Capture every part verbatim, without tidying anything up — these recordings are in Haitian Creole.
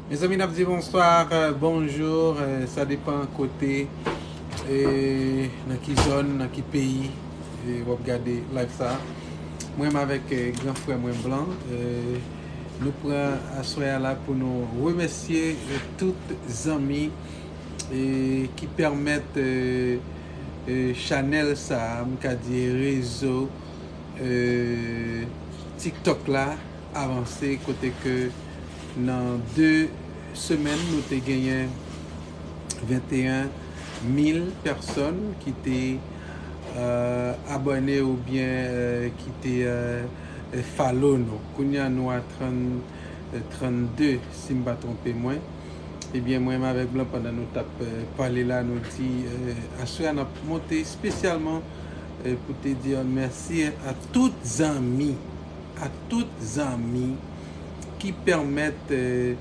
Mezanmi, n ap di bonswa, euh, bonjou, euh, sa depan kote, e nan ki zòn, nan ki peyi, e w ap gade live sa. Mwen menm avèk, euh, gran frè mwen Blan, euh, nou pran aswè a la pou nou remèsye, euh, tout zanmi, e ki pèmèt, euh, euh, chanèl sa, m ka di rezo, euh, TikTok la avanse, kote ke nan de semèn nou te genyen venteyen mil pèsòn ki te, euh, abòne oubyen, euh, ki te, euh, follow nou. Kounye a nou a trant, euh, trannde, si m pa twonpe mwen. Ebyen, mwen menm avèk Blan, pandan nou t ap, euh, pale la, nou di, euh, aswè a n ap monte espesyalman, euh, pou te di mèsi a tout zanmi, a tout zanmi ki pèmèt, euh,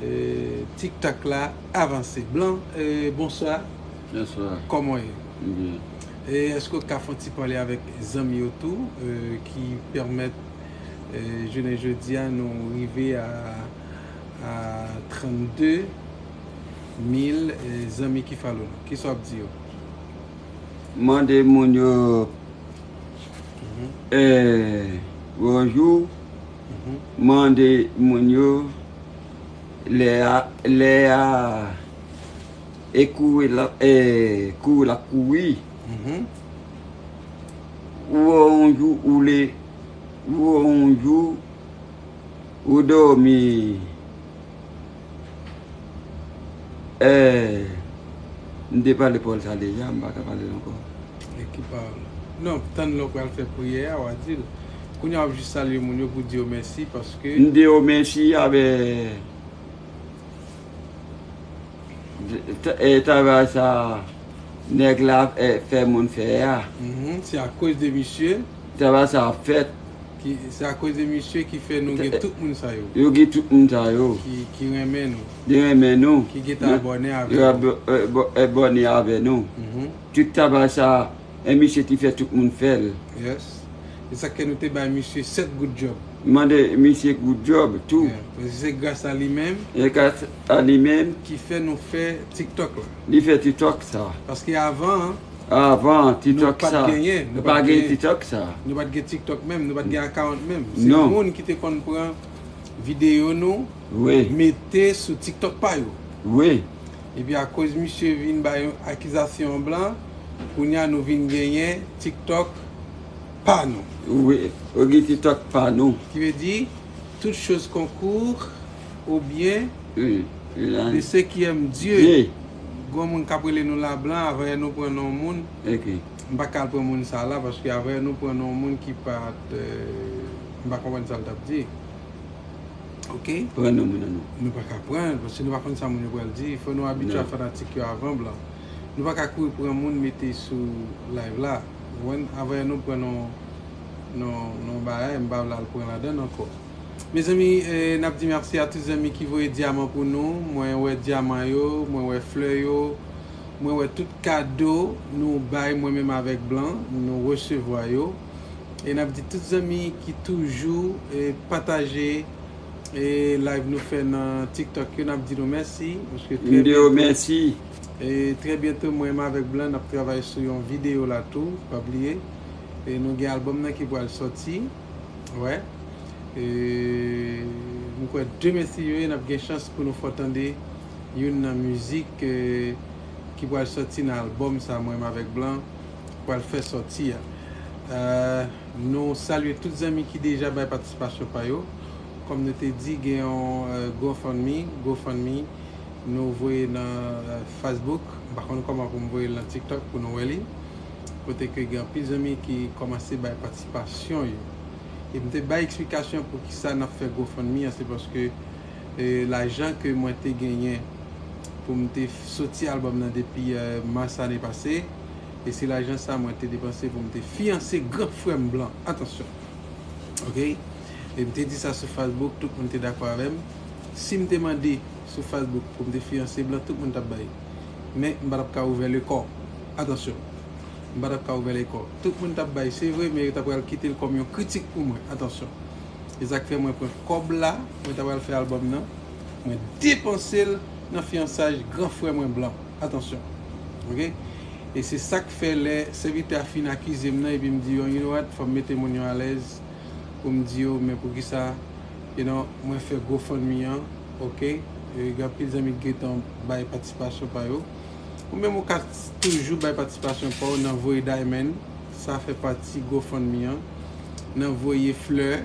euh, TikTok la avanse. Blan, euh, bonswa. Bonswa. Kòman w ye? M byen. E èske w ka fè yon ti pale avèk zanmi yo tou, euh, ki pèmèt, euh, jounen jodi a nou rive a, a trannde mil, euh, zanmi ki follow nou? Kisa w ap di yo? Mande moun yo, mhm, eh, bonjou. Mhm. Mande moun yo lè a, lè a, e kouri la, e kouri la kouri. Mhm. Ou wè yon jou ou le, ou wè yon jou ou dòmi. Eh, m te pale pawòl sa deja, m pa ka pale l ankò. E ki pawòl? Non, tann lè w pral fè priyè a, w a di l. Kounye a w ap jis salye moun yo pou di yo mèsi, paske m di yo mèsi avè, t-, e, travay sa nèg la, e, fè moun fè a. Mhm, se akoz de misye. Travay sa ap fèt. Ki, se akoz de misye ki fè nou gen, e, tout moun sa yo. Yo gen tout moun sa yo. Ki, ki renmen nou. Ki renmen nou. Ki gentan abòne avè nou. Yo abò-, e, bò-, abòne avè nou. Mhm. Tout travay sa, e misye ki fè tout moun fè l. Yes. E sa k fè nou te bay misye sèt good job. Mande misye good job tou. Yeah. Paske se gras a li menm. E gras a li menm. Ki fè nou fè TikTok la. Li fè TikTok sa. Paske avan, avan, TikTok sa. Nou pa t genyen, nou pa t gen TikTok sa. Nou pa t gen TikTok menm, nou pa t gen account menm. Se, non, moun ki te konn pran videyo nou, wi, mete sou TikTok pa yo. Wi. Epi akoz misye vin bay yon akizasyon Blan, kounye a nou vin genyen TikTok pa nou. Wi, ou gen TikTok pa nou. Ki vle di, toutes choses concourent au bien, wi, de ceux qui aiment Dieu. Wi. Gon moun k ap rele nou la Blan, avanyè nou pran non moun. Ok. M pa ka al pran moun sa la, paske avanyè nou pran non moun ki pa t, euh, m pa konprann sa l t ap di. Ok? Pran non moun nan non. Nou pa ka pran, paske nou pa konn sa moun yo pral di. Fò nou abitye a fanatik yo avan Blan. Nou pa ka kouri pran moun mete sou live la. Ou konprann? Avanyè nou pran non, non, non bagay, m pa vle al pran ladann ankò. Mezanmi, eh, n ap di mèsi a tout zanmi ki voye dyaman pou nou. Mwen wè dyaman yo, mwen wè flè yo, mwen wè tout kado nou bay mwen menm avèk Blan, nou resevwa yo. E n ap di tout zanmi ki toujou, eh, pataje, eh, live nou fè nan TikTok yo, n ap di nou mèsi. Paske trè byento, mèsi. E trè byento, mwen menm avèk Blan, n ap travay sou yon videyo la tou, pa bliye. E nou gen albòm nan ki pral sòti. Wè. E m kwè demen si Dye vle, n ap gen chans pou nou fè w tande youn nan mizik, eh, ki pral sòti nan albòm sa mwen menm avèk Blan pral fè sòti a. Eh, nou salye tout zanmi ki deja bay patisipasyon pa yo. Kòm nou te di, gen yon, eh, GoFundMe, GoFundMe, nou voye nan, eh, Facebook. M pa konn kòman pou m voye l nan TikTok pou nou wè li. Kote ke gen anpil zanmi ki kòmanse bay patisipasyon yo. E m te bay eksplikasyon poukisa n ap fè GoFundMe an, se paske, eh, lajan ke mwen te genyen pou m te f-, soti albòm nan depi, eh, mas ane pase, e se lajan sa mwen te depanse pou m te fiyanse gran frè m Blan. Atansyon. Ok? E m te di sa sou Facebook, tout moun te dakò avè m. Si m te mande sou Facebook pou m te fiyanse Blan, tout moun t ap bay. Men, m pa t ap ka ouvè lekò. Atansyon. M pa t ap ka ouvè lekò. Tout moun t ap bay, se vre, men yo ta pral kite l kòm yon kritik pou mwen. Atansyon. E sa k fè mwen pran kòb la, mwen ta pral fè albòm nan. mwen depanse l nan fiyansaj gran frè mwen blan. Atansyon. Oke? E se sa k fè lè sèvitè a fin akize m nan, epi m di yo, you know what, fò m mete moun yo alèz pou m di yo, men poukisa, you know, mwen fè GoFundMe an, oke? E gen anpil zanmi ki gentan bay patisipasyon pa yo. Ou menm ou ka toujou bay patisipasyon pa w nan voye diamond, sa fè pati GoFundMe an, nan voye flè,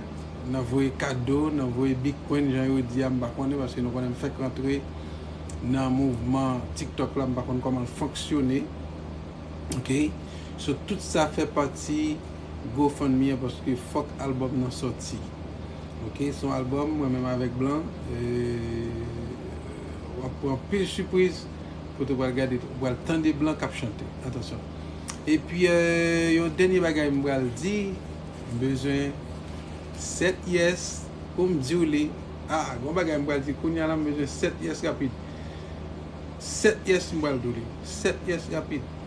nan voye kado, nan voye bitcoin, jan yo di a, m pa konnen, paske nou konnen m fèk rantre nan mouvman TikTok la, m pa konn kòman l fonksyone. Oke? So, tout sa fè pati GoFundMe an, paske fòk albòm nan sòti. Oke? Se yon albòm, mwen menm avèk Blan, e, w ap pran pil sipriz kote w pral gade, w pral tande Blan k ap chante. Atansyon. Epi, e, yon dènye bagay m pral di, m bezwen sèt yes pou m di w li. Ah, gon bagay m pral di kounye a la, m bezwen sèt yes rapid. Sèt yes m pral di w li. Sèt yes rapid.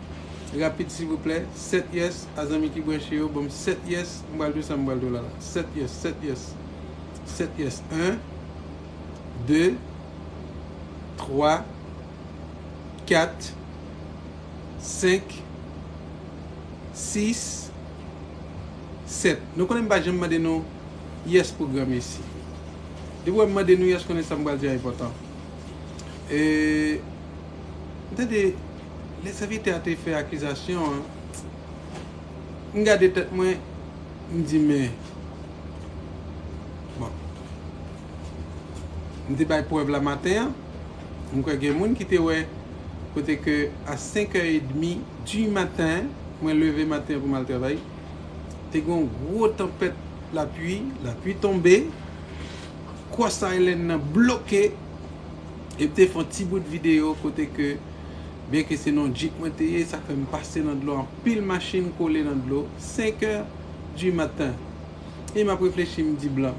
Rapid, silvouplè. Sèt yes, a zanmi ki branche yo, ban m sèt yes, m pral di w sa m pral di w la la. Sèt yes, sèt yes. Sèt yes. En, de, twa, kat, senk, sis, sèt. Nou konnen m pa janm mande nou yes pou granmesi. Depi w wè m mande nou yes, konnen sa m pral di a enpòtan. E, m tande lè sèvitè a te fè akizasyon an, m gade tèt mwen, m di, men, bon, m te bay prèv la maten an, m kwè gen moun ki te wè kote ke a senk è edmi du maten, mwen leve maten an pou m al travay, te gen yon gwo tanpèt lapli, lapli tonbe, Cross Island nan bloke, e m te fè yon ti bout videyo kote ke, byenke se nan yon Jeep mwen te ye, sa fè m pase nan dlo, anpil machin kole nan dlo, senk è du maten. E m ap reflechi, m di Blan,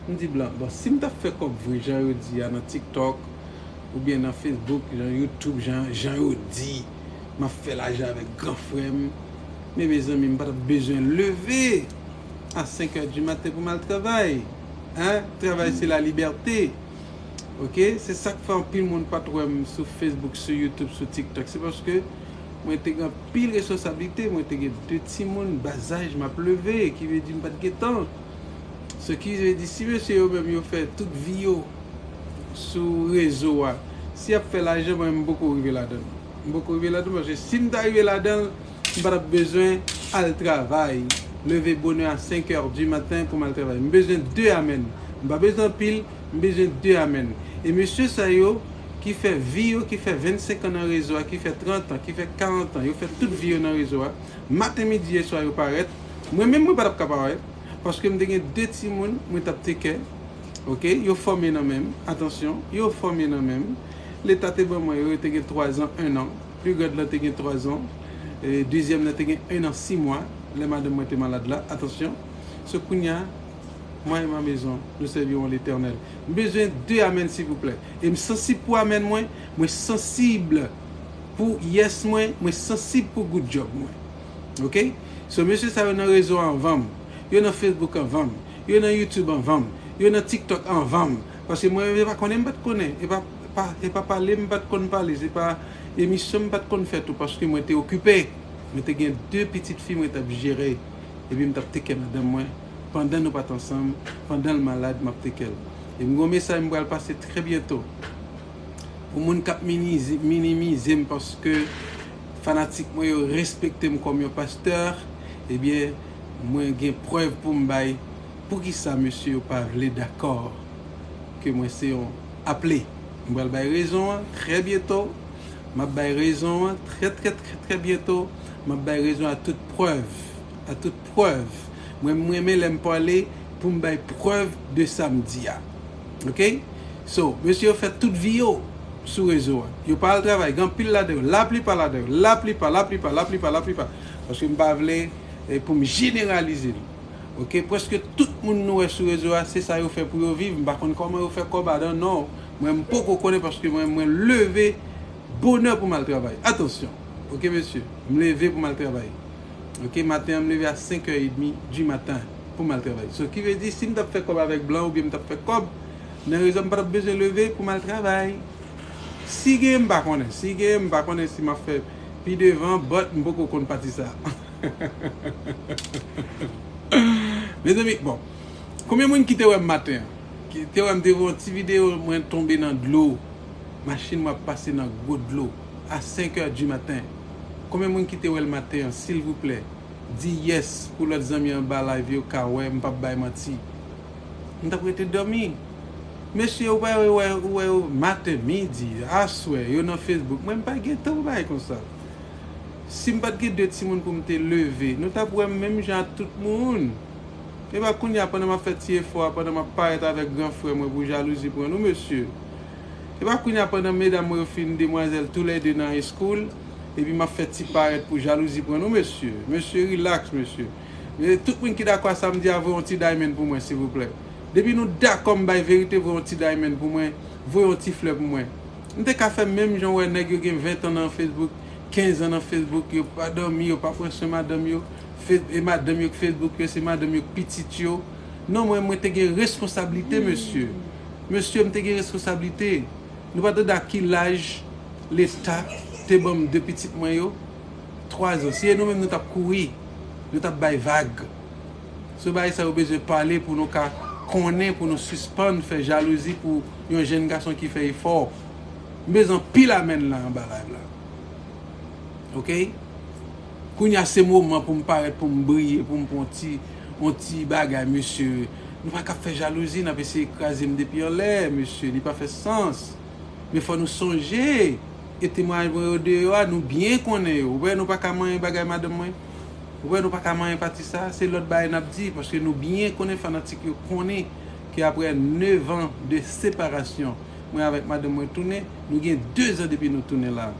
m di Blan, bon, si m t ap fè kòb vre, jan yo di a nan TikTok, oubyen nan Facebook, jan YouTube, jan, jan yo di, m ap fè lajan avèk gran frè m, men mezanmi, m pa t ap bezwen leve a senk è du maten pou m al travay. Hein? Travay, se la libète. Oke? Se sa k fè anpil moun pa t wè m sou Facebook, sou YouTube, sou TikTok. Se paske mwen te gen anpil responsablite, mwen te gen de timoun, ba zaj, m ap leve, ki vle di m pa t gen tan. Se ki vle di, si mesye yo menm yo fè tout vi yo sou rezo a, si y ap fè lajan, mwen, m poko rive ladan l. M poko rive ladan l, paske si m ta rive ladan l, m pa t ap bezwen al travay, leve bonè a senk è du maten pou m al travay. M bezwen de amèn. M pa bezwen anpil, m bezwen de amèn. E mesye sa yo ki fè vi yo, ki fè vennsenk an nan rezo a, ki fè trant an, ki fè karant an, yo fè tout vi yo nan rezo a, maten, midi e swa yo parèt, mwen menm mwen pa t ap ka parèt, paske m te gen de timoun mwen t ap take care, oke, yo fòme nan men m, atansyon, yo fòme nan men m, Leta te ban mwen yo, yo te gen twa zan, en an, pli grand lan te gen twa zan, e dezyèm nan te gen en an sis mwa, lè madanm mwen te malad la, atansyon. So, kounye a, moi et ma maison, nous servirons l'Éternel. M bezwen de amèn, silvouplè. E m sansib pou amèn mwen, mwen sansib pou yes mwen, mwen sansib pou good job mwen. Oke? So, mesye sa yo nan rezo a anvan m. Yo nan Facebook anvan m. Yo nan YouTube anvan m. Yo nan TikTok anvan m. Paske mwen, e pa konnen m pa t konnen. E pa, pa, e pa pale m pa t konn pale. Se pa emisyon m pa t konn fè tou, paske mwen te okipe. Mwen te gen de pitit fi mwen t ap jere. Epi m t ap take care madanm mwen. Pandan nou pa t ansanm, pandan l malad, m ap take care l. E m gen yon mesaj m pral pase trè byento. Pou moun k ap minize, minimize m paske fanatik mwen yo respekte m kòm yon pastè, ebyen, mwen gen prèv pou m bay poukisa mesye yo pa vle dakò ke mwen se yon aple. M pral bay rezon an trè byento. M ap bay rezon an trè, trè, trè, trè byento. M ap bay rezon a tout prèv. A tout prèv. Mwen, m renmen lè m pale pou m bay prèv de sa m di a. Oke? So, mesye yo fè tout vi yo sou rezo a. Yo pa al travay. Gen anpil ladan yo. Laplipa ladan yo. Laplipa, laplipa, laplipa, laplipa. Paske m pa vle, eh, pou m jeneralize l. Oke? Prèske tout moun nou wè sou rezo a, se sa yo fè pou yo viv. M pa konn kòman yo fè kòb, I don't know. Mwen, m poko konnen paske mwen, mwen leve bonè pou m al travay. Atansyon. Oke, mesye? M leve pou m al travay. Oke, maten an, m leve a senk è edmi di maten pou m al travay. So, ki vle di, si m t ap fè kòb avèk blan oubyen m t ap fè kòb Nan rezon m pa t ap bezwen leve pou m al travay. Si gen, m pa konnen. Si gen, m pa konnen si m ap fè pi devan, but m poko konn pati sa. Mezanmi, bon. Konbyen moun ki te wè m maten an? Ki te wè m te fè yon ti videyo, mwen tonbe nan dlo. Machin mwen ap pase nan gwo dlo. A senk è di maten. Konbyen moun ki te wè l maten an, silvouplè? Di yes pou lòt zanmi anba live yo ka wè, m p ap bay manti. M t ap rete dòmi. Mesye, ou pa wè, ou wè, ou wè yo maten, midi, aswè, yo nan Facebook. Mwen, m pa gen tan pou bagay konsa. Si m pa t gen de timoun pou m te leve, nou t ap wè m menm jan ak tout moun. E pa kounye a, pandan m ap fè ti efò a, pandan m ap parèt avèk gran frè mwen pou jalouzi pran nou, mesye. E pa kounye a, pandan medam mwen yo fin, demwazèl toulède nan high school, epi m ap fè ti parèt pou jalouzi pran nou, mesye. Mesye, relax, mesye. E tout moun ki dakò a sa m di a, voye yon ti diamond pou mwen, silvouplè. Depi nou dakò m bay verite, voye yon ti diamond pou mwen, voye yon ti flè pou mwen. M te ka fè menm jan w wè nèg yo gen ven tan nan Facebook, kenz an nan Facebook, yo pa dòmi, yo pa pran swen madanm yo, fe- e madanm yo k Facebook yo, se madanm yo k pitit yo. Non, mwen, mwen te gen reskonsablite, mesye. Mesye, m te gen reskonsablite. Nou pa tande a ki laj Leta te ban m de pitit mwen yo? Twa zan. Si e nou menm, nou t ap kouri, nou t ap bay vag. Se bagay sa yo bezwen pale pou nou ka konnen, pou nou sispann fè jalouzi pou yon jèn gason ki fè efò. M bezwen anpil amèn la anba live la. Oke? Kounye a se moman pou m parèt, pou m briye, pou m pran ti, yon ti bagay, mesye. Nou pa ka fè jalouzi, n ap eseye kraze m depi anlè, mesye. Li pa fè sans. Men fò nou sonje, e temwayaj mwen yo deyò a, nou byen konnen yo. Ou wè, nou pa ka manyen bagay madanm mwen. Ou wè, nou pa ka manyen pati sa. Se lòt bagay n ap di, paske nou byen konnen fanatik yo konnen ke aprè nevan de separasyon, mwen avèk madanm mwen tounen, nou gen dezan depi nou tounen la.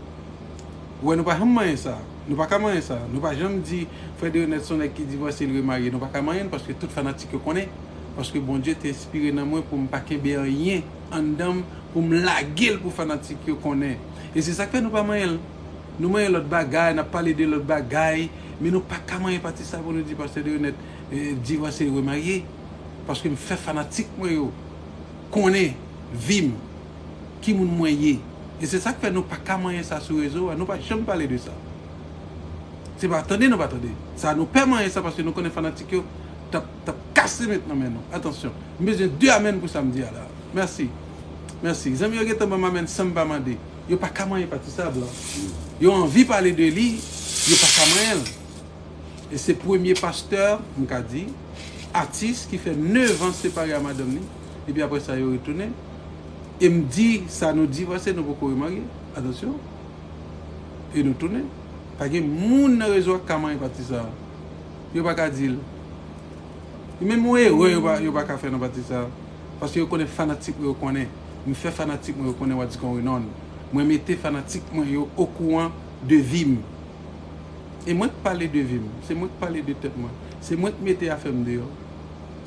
Ou wè, nou pa janm manyen sa. Nou pa ka manyen sa. Nou pa janm di frè Deronette se yon nèg ki divòse, l remarye. Nou pa ka manyen l paske tout fanatik yo konnen. Paske Bondye te enspire nan mwen pou m pa kenbe anyen anndan m, pou m lage l pou fanatik yo konnen. E se sa k fè nou pa manyen l. Nou manyen lòt bagay, n ap pale de lòt bagay, men nou pa ka manyen pati sa pou nou di pastè Deronette, eh, divòse, remarye. Paske m fè fanatik mwen yo konnen vi m, ki moun mwen ye. E se sa k fè nou pa ka manyen sa sou rezo a. Nou pa janm pale de sa. Se pa tande nou pa tande. Sa nou pè manyen sa paske nou konnen fanatik yo t ap, t ap kase met nan men nou. Atansyon. M bezwen de amèn pou sa m di a la. Mèsi. Mèsi. Zanmi yo gentan ban m amèn san m pa mande. Yo pa ka manyen pati sa, blan. Yo anvi pale de li, yo pa ka manyen l. E se premye pastè, m ka di, atis ki fè nevan separe a madanm li, epi apre sa yo retounen. E m di sa, nou divòse, nou poko remarye. Atansyon. E nou tounen. Pa gen moun nan rezo a k ka manyen pati sa. Yo pa ka di l. E menm yon erè yo pa, yo pa ka fè nan pati sa. Paske yo konnen fanatik mwen yo konnen. M fè fanatik mwen yo konnen Wadiscon Renon. Mwen mete fanatik mwen yo okouran de vi m. E mwen k pale de vi m. Se mwen k pale de tèt mwen. Se mwen k mete afè m deyò.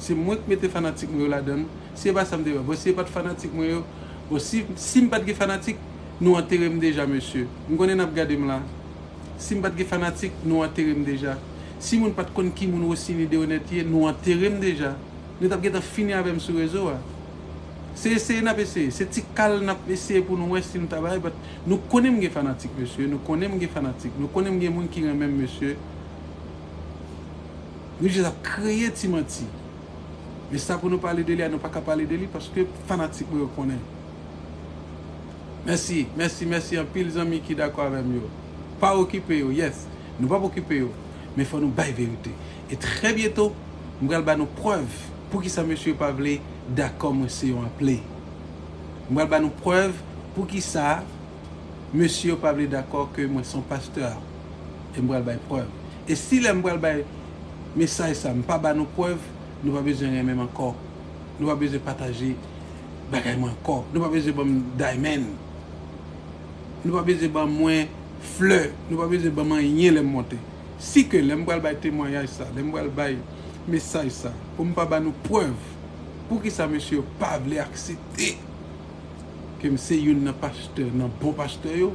Se mwen k mete fanatik mwen yo ladan l. Si e pa sa m te fè. Bon, si e pa t fanatik mwen yo, bon, si, si m pa t gen fanatik, nou antere m deja, mesye. M konnen n ap gade m la. Si m pa t gen fanatik, nou antere m deja. Si moun pa t konn ki moun Rosiny Deronette ye, nou antere m deja. Nou t ap gentan fini avè m sou rezo a. Se eseye n ap eseye. Se ti kal n ap eseye pou nou wè si nou ta bay, but nou konnen m gen fanatik, mesye. Nou konnen m gen fanatik. Nou konnen m gen moun ki renmen m, mesye. Nou jis ap kreye ti manti. Men sa pou nou pale de li a, nou pa ka pale de li paske fanatik mwen yo konnen. Mèsi, mèsi, mèsi anpil zanmi ki dakò avè m yo. Pa okipe yo, yes. Nou p ap okipe yo. Men fò nou bay verite. E trè byento, m pral ba nou prèv poukisa mesye yo pa vle dakò mwen se yon aple. M pral ba nou prèv poukisa mesye yo pa vle dakò ke mwen se yon pastè. E m pral bay prèv. E si lè m pral bay mesaj sa, m pa ba nou prèv, nou pa bezwen renmen m ankò. Nou pa bezwen pataje bagay mwen ankò. Nou pa bezwen ban m diamond. Nou pa bezwen ban mwen flè. Nou pa bezwen ban m anyen lè m monte. Si ke lè m pral bay temwayaj sa, lè m pral bay mesaj sa, pou m pa ba nou prèv, poukisa mesye yo pa vle aksepte ke m se youn nan pastè, nan bon pastè yo,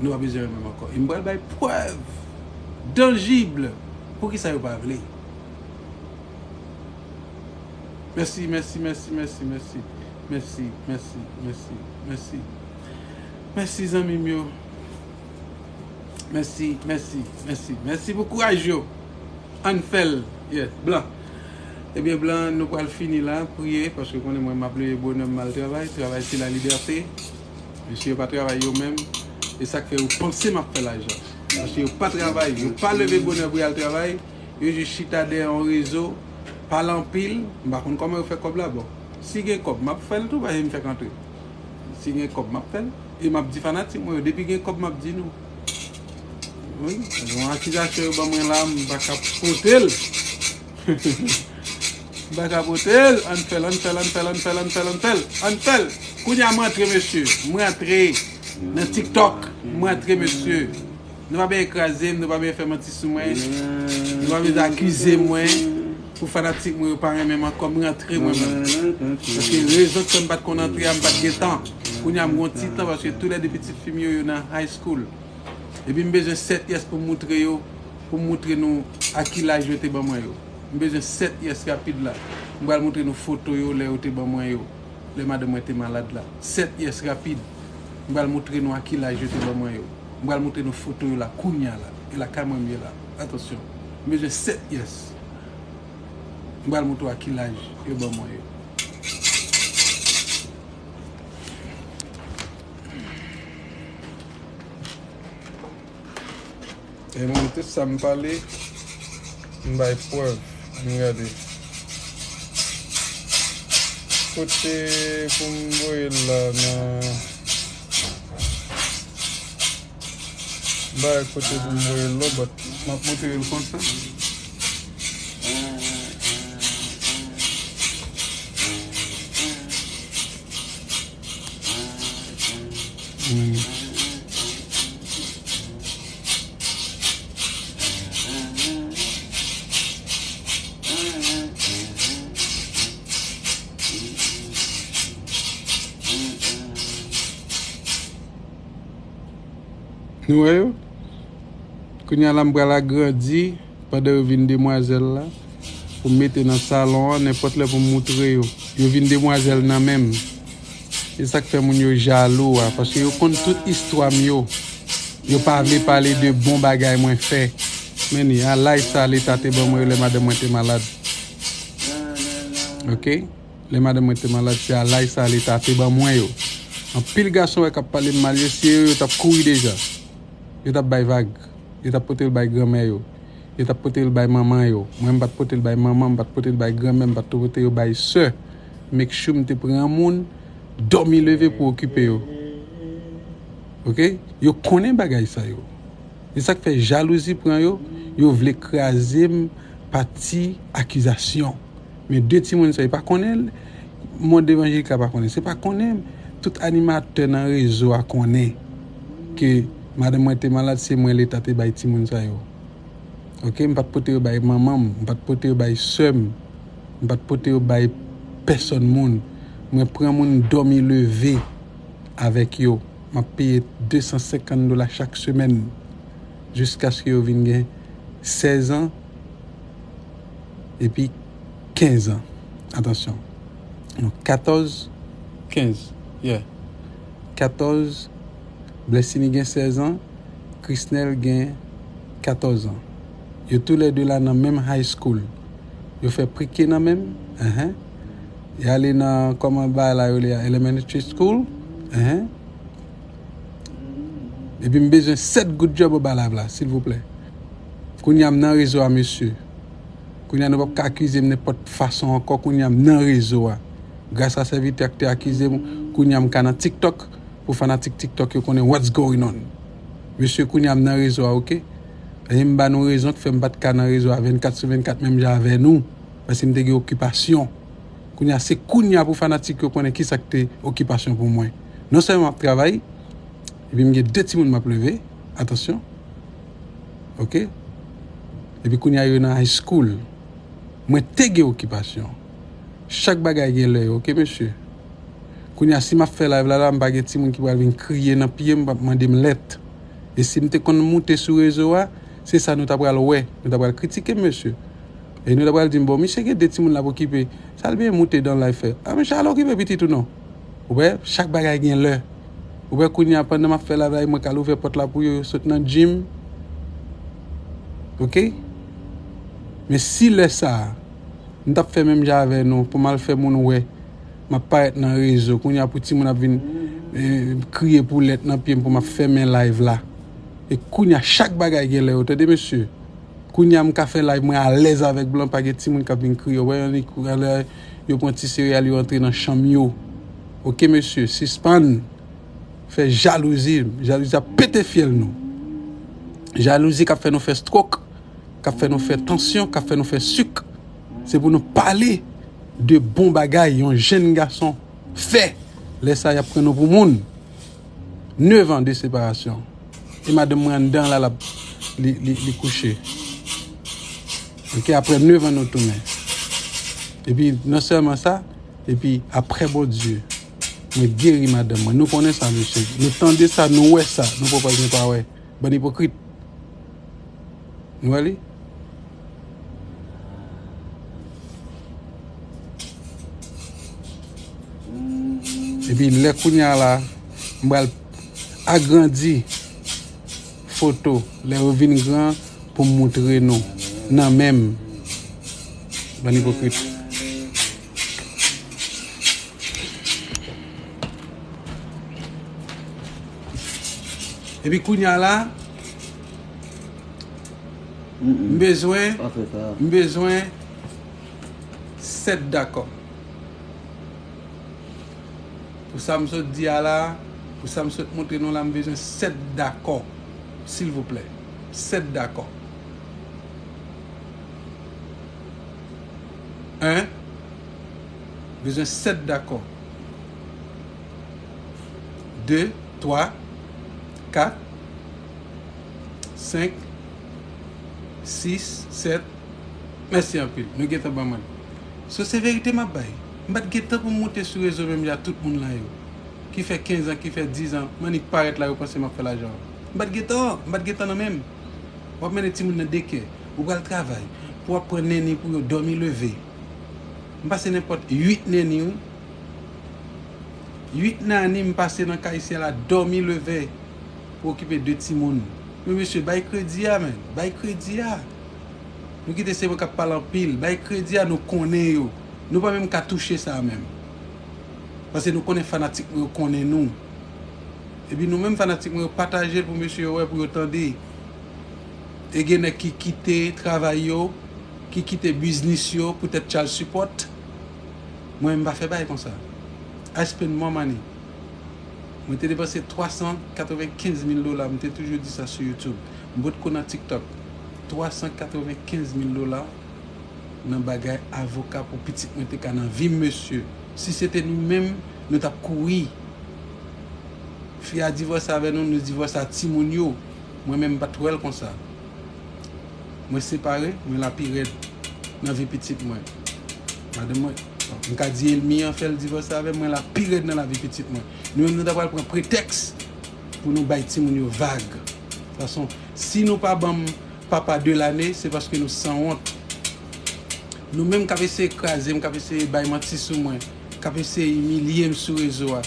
nou pa bezwen renmen m ankò. E m pral bay prèv tanjib poukisa yo pa vle. Mèsi, mèsi, mèsi, mèsi, mèsi. Mèsi, mèsi, mèsi, mèsi, mèsi. Mèsi, zanmi m yo. Mèsi, mèsi, mèsi. Mèsi pou kouraj yo. Ann fè l. Yes, Blan. Ebyen, Blan, nou pral fini la. Priye, paske konnen mwen, m ap leve bonè, m al travay. Travay, se la libète. Mesye yo pa travay yo menm. E sa k fè yo panse m ap fè lajan. Paske yo pa travay. Yo pa leve bonè pou y al travay. Yo jis chita dèyè yon rezo, pale anpil, m pa konn kòman yo fè kòb la, bon. Si gen kòb, m ap fè l tou, paske m fèk antre. Si gen kòb, m ap fè l. E m ap di fanatik mwen yo, depi gen kòb, m ap di nou. Wi, yon akizasyon yo ban mwen la, m pa ka pote l. M pa ka pote l. Ann fè l, ann fè l, ann fè l, ann fè l, ann fè l, ann fè l, ann fè l. Kounye a, m rantre, mesye. M rantre nan TikTok. M rantre, mesye. Nou pa bezwen kraze m, nou pa bezwen fè manti sou mwen. Nou pa bezwen akize mwen pou fanatik mwen yo pa renmen m ankò. M rantre mwen menm. Paske rezon k fè m pa t konn antre a, m pa t gen tan. Kounye a m gon ti tan paske toulède pitit fi m yo, yo nan high school. Epi m bezwen sèt yes pou m moutre yo, pou m moutre nou a ki laj yo te ban mwen yo. M bezwen sèt yes rapid la. M pral moutre nou foto yo lè yo te ban mwen yo. Lè madanm mwen te malad la. Sèt yes rapid. M pral moutre nou a ki laj yo te ban mwen yo. M pral moutre nou foto yo la kounya la. E lakay mwen m ye la. Atansyon. M bezwen sèt yes. M pral moutre w a ki laj yo ban mwen yo. E mwen, tout sa m pale, m bay prèv. Ann gade. Kote pou m voye l la nan. M pa wè kote pou m voye l non, but m ap montre yo l konsa. Hmm. Nou wè yo? Kounye a la, m pral agrandi pandan yo vin demwazèl la, pou m mete nan salon an, nenpòt lè pou m moutre yo. Yo vin demwazèl nan men m. E sa k fè moun yo jalou a, paske yo konn tout istwa m yo. Yo pa vle pale de bon bagay mwen fè. Men ni a laj sa leta te ban mwen yo lè madanm mwen te malad. Oke? Lè madanm mwen te malad, se a laj sa leta te ban mwen yo. Anpil gason wè k ap pale m mal yo, si se yo, yo t ap kouri deja. Yo t ap bay vag. Yo t ap pote l bay granmè yo. Yo t ap pote l bay manman yo. Mwen, m pa t pote l bay manman, m pa t pote l bay granmè, m pa t pote yo bay sè. Make sure m te pran moun, dòmi leve pou okipe yo. Oke? Yo konnen bagay sa yo. E sa k fè jalouzi pran yo, yo vle kraze m pa ti akizasyon. Men de timoun sa yo pa konnen l, mond evanjelik la pa konnen. Se pa konnen m. Tout animatè nan rezo a konnen ke madanm mwen te malad, se mwen leta te bay timoun sa yo. Oke, m pa t pote yo bay manman m, m pa t pote yo bay sè m, m pa t pote yo bay pèsòn moun. Mwen pran moun dòmi leve avèk yo. M ap peye de san senkant dola chak semèn jiskaske yo vin gen sèz an epi kenz an. Atansyon. Non, katòz, kenz. Yeah. Katòz, Blessiny gen sèz an, Chrisnel gen katòz an. Yo toulède la nan menm high school. Yo fè pre-K nan menm. Enhen. Y ale nan, kòman bagay la yo rele a, elementary school. Enhen. Epi m bezwen sèt goud djòb anba live la, silvouplè. Kounye a m nan rezo a, mesye. Kounye a nou p ap ka akize m nenpòt fason ankò, kounye a m nan rezo a. Gras a sèvitè a ki te akize m, kounye a m ka nan TikTok pou fanatik TikTok yo konnen what's going on. Mesye, kounye a m nan rezo a, oke? E m ba nou rezon k fè m pa t ka nan rezo a vennkat sou vennkat menm jan avè nou, paske m te gen okipasyon. Kounye a, se kounye a pou fanatik yo konnen kisa k te okipasyon pou mwen. Non sèlman m ap travay, epi m gen de timoun m ap leve, atansyon. Oke? Epi kounye a yo nan high school. Mwen te gen okipasyon. Chak bagay gen lè yo, oke, mesye? Kounye a, si m ap fè live la, la, m pa gen timoun ki pral vin kriye nan pye m, p ap mande m lèt. E si m te konn moute sou rezo a, se sa nou ta pral wè. Nou ta pral kritike m, mesye. E nou ta pral di m, bon, misye gen de timoun l ap okipe. Al byen moute dan live fè. A, men Charles okipe pitit ou non. Ou wè, chak bagay gen lè. Ou wè, kounye a, pandan m ap fè live la, mwen ka al ouvè pòt la pou yo, yo sot nan gym. Oke? Men si lè sa a, m t ap fè menm jan avè nou, pou m al fè moun wè, m ap parèt nan rezo. Kounye a, pou timoun ap vin, eh, kriye pou lèt nan pye m pou m ap fèmen live la. E kounye a, chak bagay gen lè yo, tande, mesye. Kounye a, m ka fè live mwen alèz avèk blan, pa gen timoun k ap vin kriye. Ou wè, yon nik, alè, yo pran ti sereyal, yo antre nan chanm yo. Oke, mesye, sispann fè jalouzi. Jalouzi ap pete fyèl nou. Jalouzi k ap fè nou fè strok, k ap fè nou fè tansyon, k ap fè nou fè sik. Se pou nou pale de bon bagay yon jèn gason fè. Lè sa, y ap pran nou pou moun. Nevan de separasyon. E madanm mwen anndan la, l ap, li, li, li kouche. Oke, apre nevan nou tounen. Epi, non sèlman sa, epi apre Bondye, mwen geri madanm mwen. Nou konnen sa, mesye. Nou tande sa, nou wè sa. Nou pwòp nou pa wè. Bann ipokrit. Nou wè li? Epi lè kounye a la, m pral agrandi foto lè yo vin gran pou m moutre nou nan men m. Bann ipokrit. Epi kounye a la, m bezwen, m bezwen sèt dakò. Pou sa m sot di a la, pou sa m sot montre nou la, m bezwen sèt dakò. Silvouplè. Sèt dakò. En. Bezwen sèt dakò. De, twa, kat, senk, sis, sèt. Mèsi anpil. Nou gentan ban mwen. So, se verite m ap bay. M pa t gentan pou m moute sou rezo menm jan tout moun la yo. Ki fè kenz an, ki fè diz an, m annik parèt la, yo panse m ap fè lajan. M pa t gentan, m pa t gentan nan men m. W ap mennen timoun nan dekè. Ou pral travay. Pou w ap pran nenni pou yo dòmi leve. M pase nenpòt uit nenni, wi. Uit nanni m pase nan kay sè la, dòmi leve pou okipe de timoun. Men mesye, bay kredi a, men. Bay kredi a. Nou kite se mwen k ap pale anpil. Bay kredi a, nou konnen yo. Nou pa menm ka touche sa menm. Paske nou konnen fanatik mwen yo konnen nou. Epi nou menm fanatik mwen yo pataje l pou mesye yo wè, pou yo tande. E gen nèg ki kite travay yo, ki kite biznis yo poutèt child support. Mwen, m pa fè bagay konsa. I spend more money. Mwen te depanse twa san katrevenkenz mil dola, m te toujou di sa sou YouTube. M potko nan TikTok. Twa san katrevenkenz mil dola nan bagay avoka pou pitit mwen te ka nan vi m, mesye. Si se te nou menm, nou t ap kouri. Fi a divòse avè nou, nou divòse a timoun yo. Mwen menm, m pa t wè l konsa. Mwen separe, mwen la pi rèd nan vi pitit mwen. Madanm mwen, m ka di ènmi an fè l divòse avè m, mwen la pi rèd nan lavi pitit mwen. Nou menm, nou ta pral pran pretèks pou nou bay timoun yo vag. Fason, si nou pa ban m papa de lane, se paske nou sanwont. Nou menm k ap eseye kraze m, k ap eseye bay manti sou mwen, k ap eseye imilye m sou rezo a.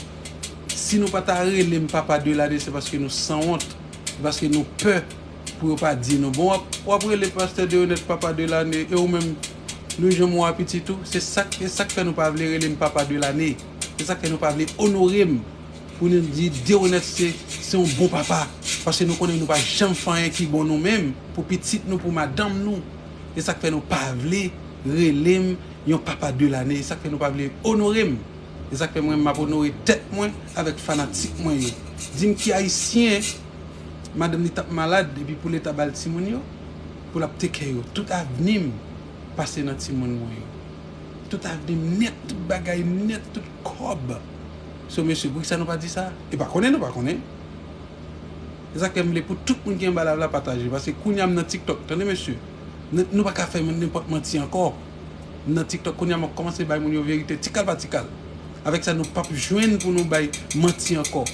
Si nou pa ta rele m papa de lane, se paske nou sanwont, se paske nou pè pou yo pa di nou. Bon, w ap, w ap rele pastè Deronette papa de lane, e ou menm, nou janm wè w a pitit ou? Se sa k, e sa k fè nou pa vle rele m papa de lane. Se sa k fè nou pa vle onore m. Pou nou di Deronette se, se yon bon papa. Paske nou konnen nou pa janm fè anyen ki bon nou menm, pou pitit nou, pou madanm nou. E sa k fè nou pa vle rele m yon papa de lane. E sa k fè nou pa vle onore m. E sa k fè mwen, m ap onore tèt mwen avèk fanatik mwen yo. Di m ki ayisyen, madanm li t ap malad, epi pou leta ba l timoun yo, pou l ap take care yo. Tout avni m pase nan timoun mwen yo. Tout avni m nèt, tout bagay m nèt, tout kòb. So, mesye, poukisa nou pa di sa? E pa konnen, nou pa konnen. E sa k fè m vle pou tout moun ki anba live la pataje. Paske kounye a m nan TikTok. Tande, mesye. N-, nou pa ka fè moun nenpòt manti ankò. M nan TikTok kounye a, m ap kòmanse bay moun yo verite, tikal pa tikal. Avèk sa, nou p ap jwenn pou nou bay manti ankò.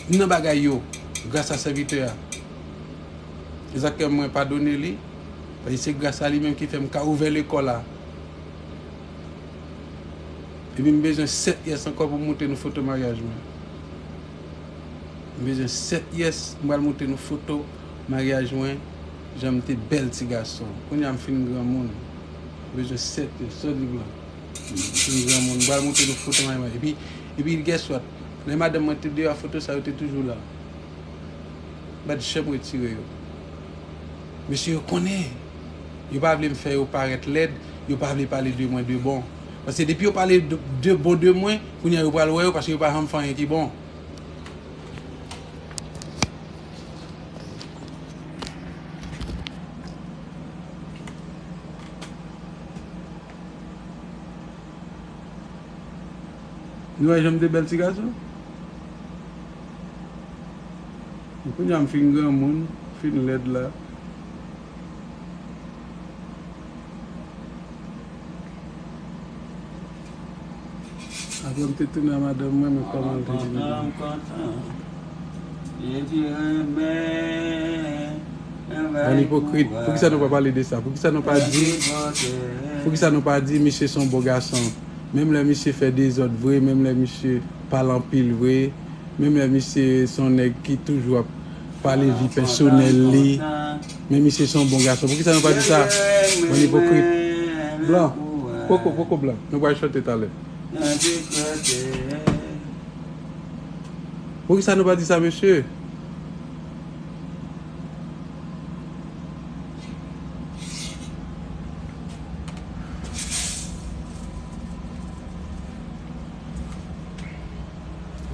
M nan bagay yo, gras a sèvitè a. E sa k fè mwen padone li. Paske se gras a li menm ki fè m ka ouvè lekòl la. Epi m bezwen sèt yes ankò pou m montre nou foto maryaj mwen. M bezwen sèt yes, m pral montre nou foto maryaj mwen, jan m te bèl ti gason. Kounye a m fin granmoun. M bezwen sèt yes, sa w di Blan. M fin granmoun, m pral montre nou foto maryaj mwen. Epi, epi guess what? Lè madanm mwen te deyò, foto sa yo te toujou la. M pa t janm retire yo. Mesye yo konnen. Yo pa vle m fè yo parèt lèd, yo pa vle pale de mwen de bon. Paske depi yo pale de, de bon de mwen, kounye a yo pral wè yo, paske yo pa janm fè anyen ki bon. Nou wè jan m te bèl ti gason? Kounye a m fin granmoun, fin lèd la. Apre m te tounen a madanm mwen, men kòman l te vin. Bann ipokrit, poukisa nou pa pale de sa? Poukisa nou pa di, poukisa nou pa di misye se yon bon gason? Menm lè misye fè dezòd vre, menm lè misye pale anpil vre, menm lè misye se yon nèg ki toujou ap pale vi pèsonèl li, men misye se yon bon gason. Poukisa nou pa di sa? Bann ipokrit. Blan, poko, poko Blan. Nou pral chante talè. Poukisa nou pa di sa, mesye?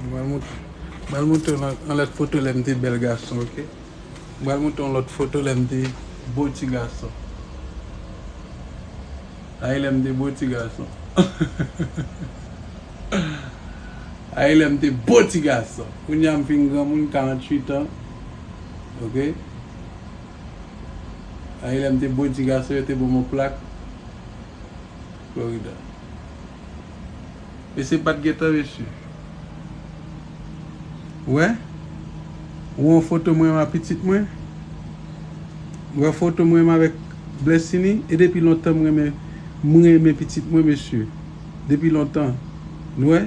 M pral mont-, m pral montre w yon lòt foto lè m te bèl gason, oke? M pral montre w yon lòt foto lè m te bo ti gason. Ay, lè m te bo ti gason. Ay, lè m te bo ti gason. Kounye a m fin granmoun, karanntuit an. Oke? Ay, lè m te bo ti gason, yo te ban m yon plak. Florida. Mesye pa t gentan, mesye. Ou wè? Ou wè yon foto mwen ak pitit mwen? Ou wè foto mwen avèk Blessini? E depi lontan m renmen, m renmen pitit mwen, mesye. Depi lontan. Nou wè?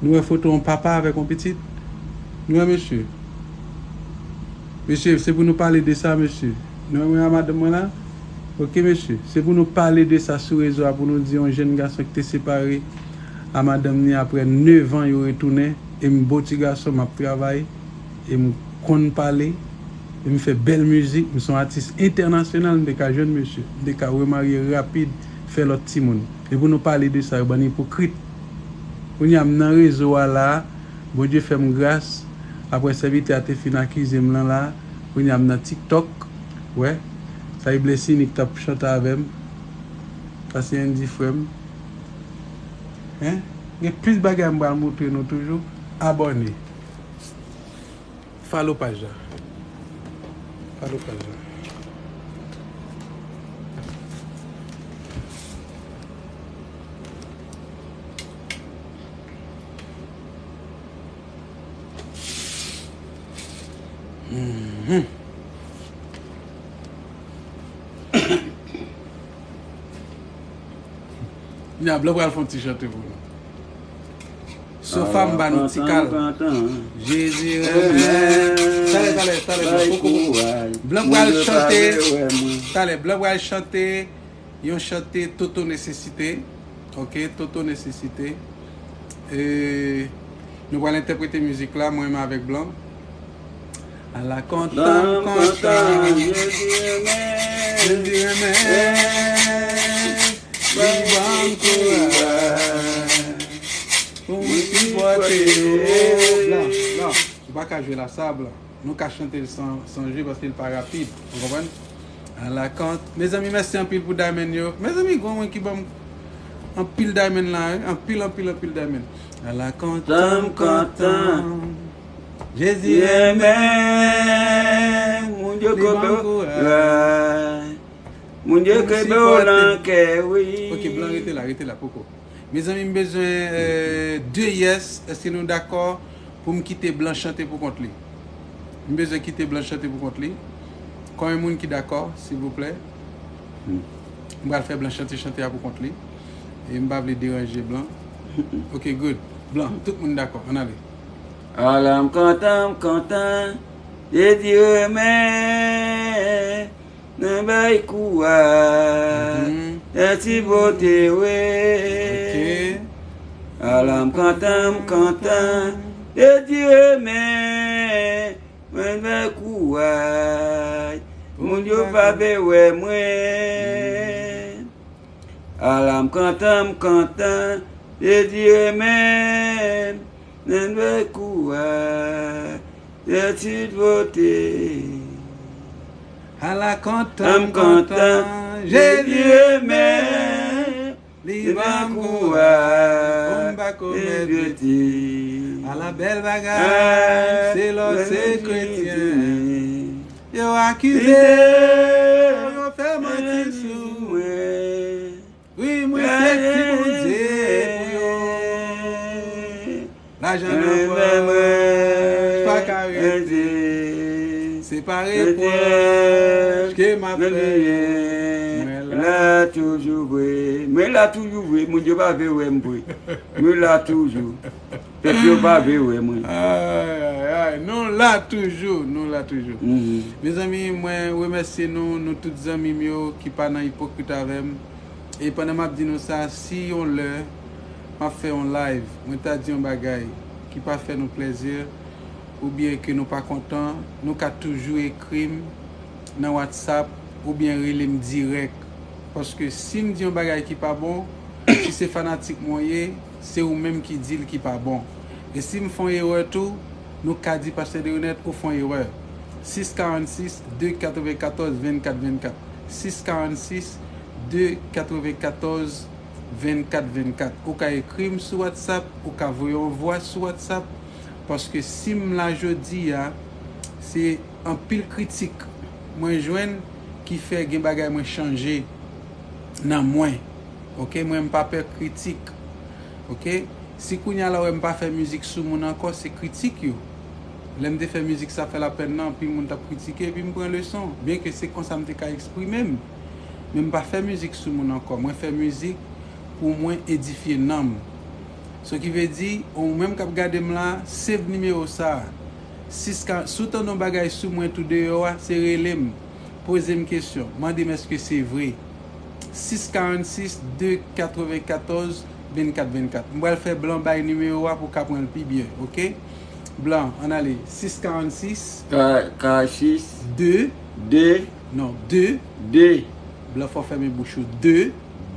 Nou wè foto yon papa avèk yon pitit? Nou wè, mesye? Mesye, se pou nou pale de sa, mesye. Nou wè mwen ak madanm mwen la? Oke, mesye. Se pou nou pale de sa sou rezo a, pou nou di yon jèn gason ki te separe a madanm ni apre nèf an, yo retounen. E m bo ti gason, m ap travay. E m konn pale. E m fè bèl mizik. M se yon atis entènasyonal. M te ka jwenn mesye. M te ka remarye rapid, fè lòt timoun. E pou nou pale de sa, yo bann ipokrit. Kounye a, m nan rezo a la. Bondye fè m gras. Apre sèvitè a te fin akize m lan la, kounye a m nan TikTok. Wè. Sa e Blessini ki t ap chante avè m. Sa se Andy frè m. Hein? Gen plis bagay m pral montre nou toujou. Abòne. Follow paj la. Follow paj la. Mhm. Nya, Blan pral fè yon ti chante pou nou. Sofa m ba nou ti kal. Jezi renmen. Talè, talè, talè, Blan. Poko, poko. Blan pral chante. Talè, Blan pral chante yon chante Toto Nesesite. Oke, Toto Nesesite. E, nou pral entèprete mizik la, mwen menm avèk Blan. Ala kontan m kontan. Jezi renmen. Jezi renmen. Li ban m kouraj pou m sipòte yo. Blan, Blan, ou pa ka jwe la sa, Blan. Nou ka chante l san, san jwe paske l pa rapid. Ou konprann? Ala kont. Mezanmi, mèsi anpil pou diamond yo. Mezanmi, gen yon moun ki ban m anpil diamond la, wi. Anpil, anpil, anpil diamond. Ala kontan m kontan. Jezi renmen. Bondye kenbe w la. Bondye kenbe w nan kè, wi. Ok, Blan, rete la, rete la, poko. Mezanmi, m bezwen, euh, de yes. Èske nou dakò pou m kite Blan chante pou kont li? M bezwen kite Blan chante pou kont li. Konbyen moun ki dakò, silvouplè? M pral fè Blan chante chante a pou kont li. E m pa vle deranje Blan. Ok, good. Blan, tout moun dakò. Ann ale. Ala m kontan, m kontan. Jezi renmen. Nan bay kouraj, mhm, èti bote we. Ok. Ala m kontan, m kontan, Jezi renmen, mwen bay kouraj, moun yo pa vle wè mwen. Ala m kontan, m kontan, Jezi renmen m, nan bay kouraj, èti bote. Ala kontan, m kontan, Jezi renmen, li ban m kouraj, pou m pa komèt betiz. Ala bèl bagay, se lò se kretyen. Yo akize, yo fè manti sou mwen. Wi, mwen se ti Bondye pou yo. Lajan nan pòch pa ka rete. Se pa repwòch ke m ap fè yo. Mwen la toujou vre. Mwen la toujou vre. Moun yo pa vle wè m vre. Mwen la toujou. Pèp yo pa vle wè mwen. Ay, ay, ay. Nou la toujou. Nou la toujou. Mhm. Mezanmi, mwen remèsye nou, nou tout zanmi m yo ki pa nan ipokrit avè m. E pandan m ap di nou sa, si yon lè m ap fè yon live, mwen ta di yon bagay ki pa fè nou plèzi, oubyen ke nou pa kontan, nou ka toujou ekri m nan WhatsApp oubyen rele m dirèk. Paske si m di yon bagay ki pa bon, si se fanatik mwen w ye, se ou menm ki di l ki pa bon. E si m fè yon erè tou, nou ka di Pastè Deronette ou fè yon erè. Sis karannsis, de katrevenkatòz, vennkat vennkat. Sis karannsis, de katrevenkatòz, vennkat vennkat. Ou ka ekri m sou WhatsApp, ou ka voye yon vwa sou WhatsApp, paske si m la jodi a, se anpil kritik mwen jwenn ki fè gen bagay mwen chanje nan mwen. Ok, mwen m pa pè kritik. Ok, si kounye a la w wè m pa fè mizik sou moun ankò, se kritik yo. Lè m te fè mizik sa fè lapèn nan, anpil moun t ap kritike, epi m pran leson. Byenke se konsa m te ka eksprime m, men m pa fè mizik sou moun ankò. Mwen fè mizik pou mwen edifye nanm. So ki vle di, ou menm k ap gade m la, save nimewo sa a. Sis ka, si w tande yon bagay sou mwen tou deyò a, se rele m. Poze m kesyon. Mande m èske se vre. Sis karannsis, de katrevenkatòz, vennkat vennkat. M pral fè Blan bay nimewo a pou w ka pran l pi byen, ok? Blan, ann ale. Sis karannsis. Ka, karannsis. De. De. Non, de. De. Blan, fò w fèmen bouch ou. De.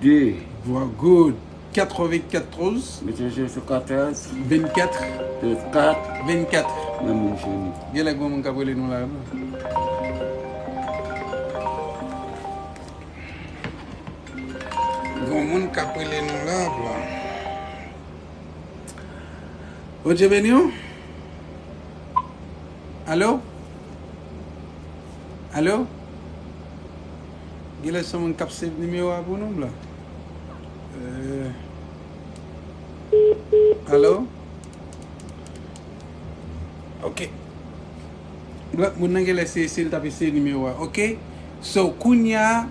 De. Bon, good. Katrevenkatòz. Mete je sou katòz. Vennkat. Vennkat. Vennkat. Menm moun cheni. Genlè granmoun k ap rele nou la, non? Granmoun k ap rele nou la, Blan. Bondye beni w. Alo? Alo? Genlè se yon moun k ap save nimewo a pou nou, Blan. Euh. Alo? Ok. Lòt moun nan genlè se, se l t ap eseye nimewo a. Ok? So, kounye a,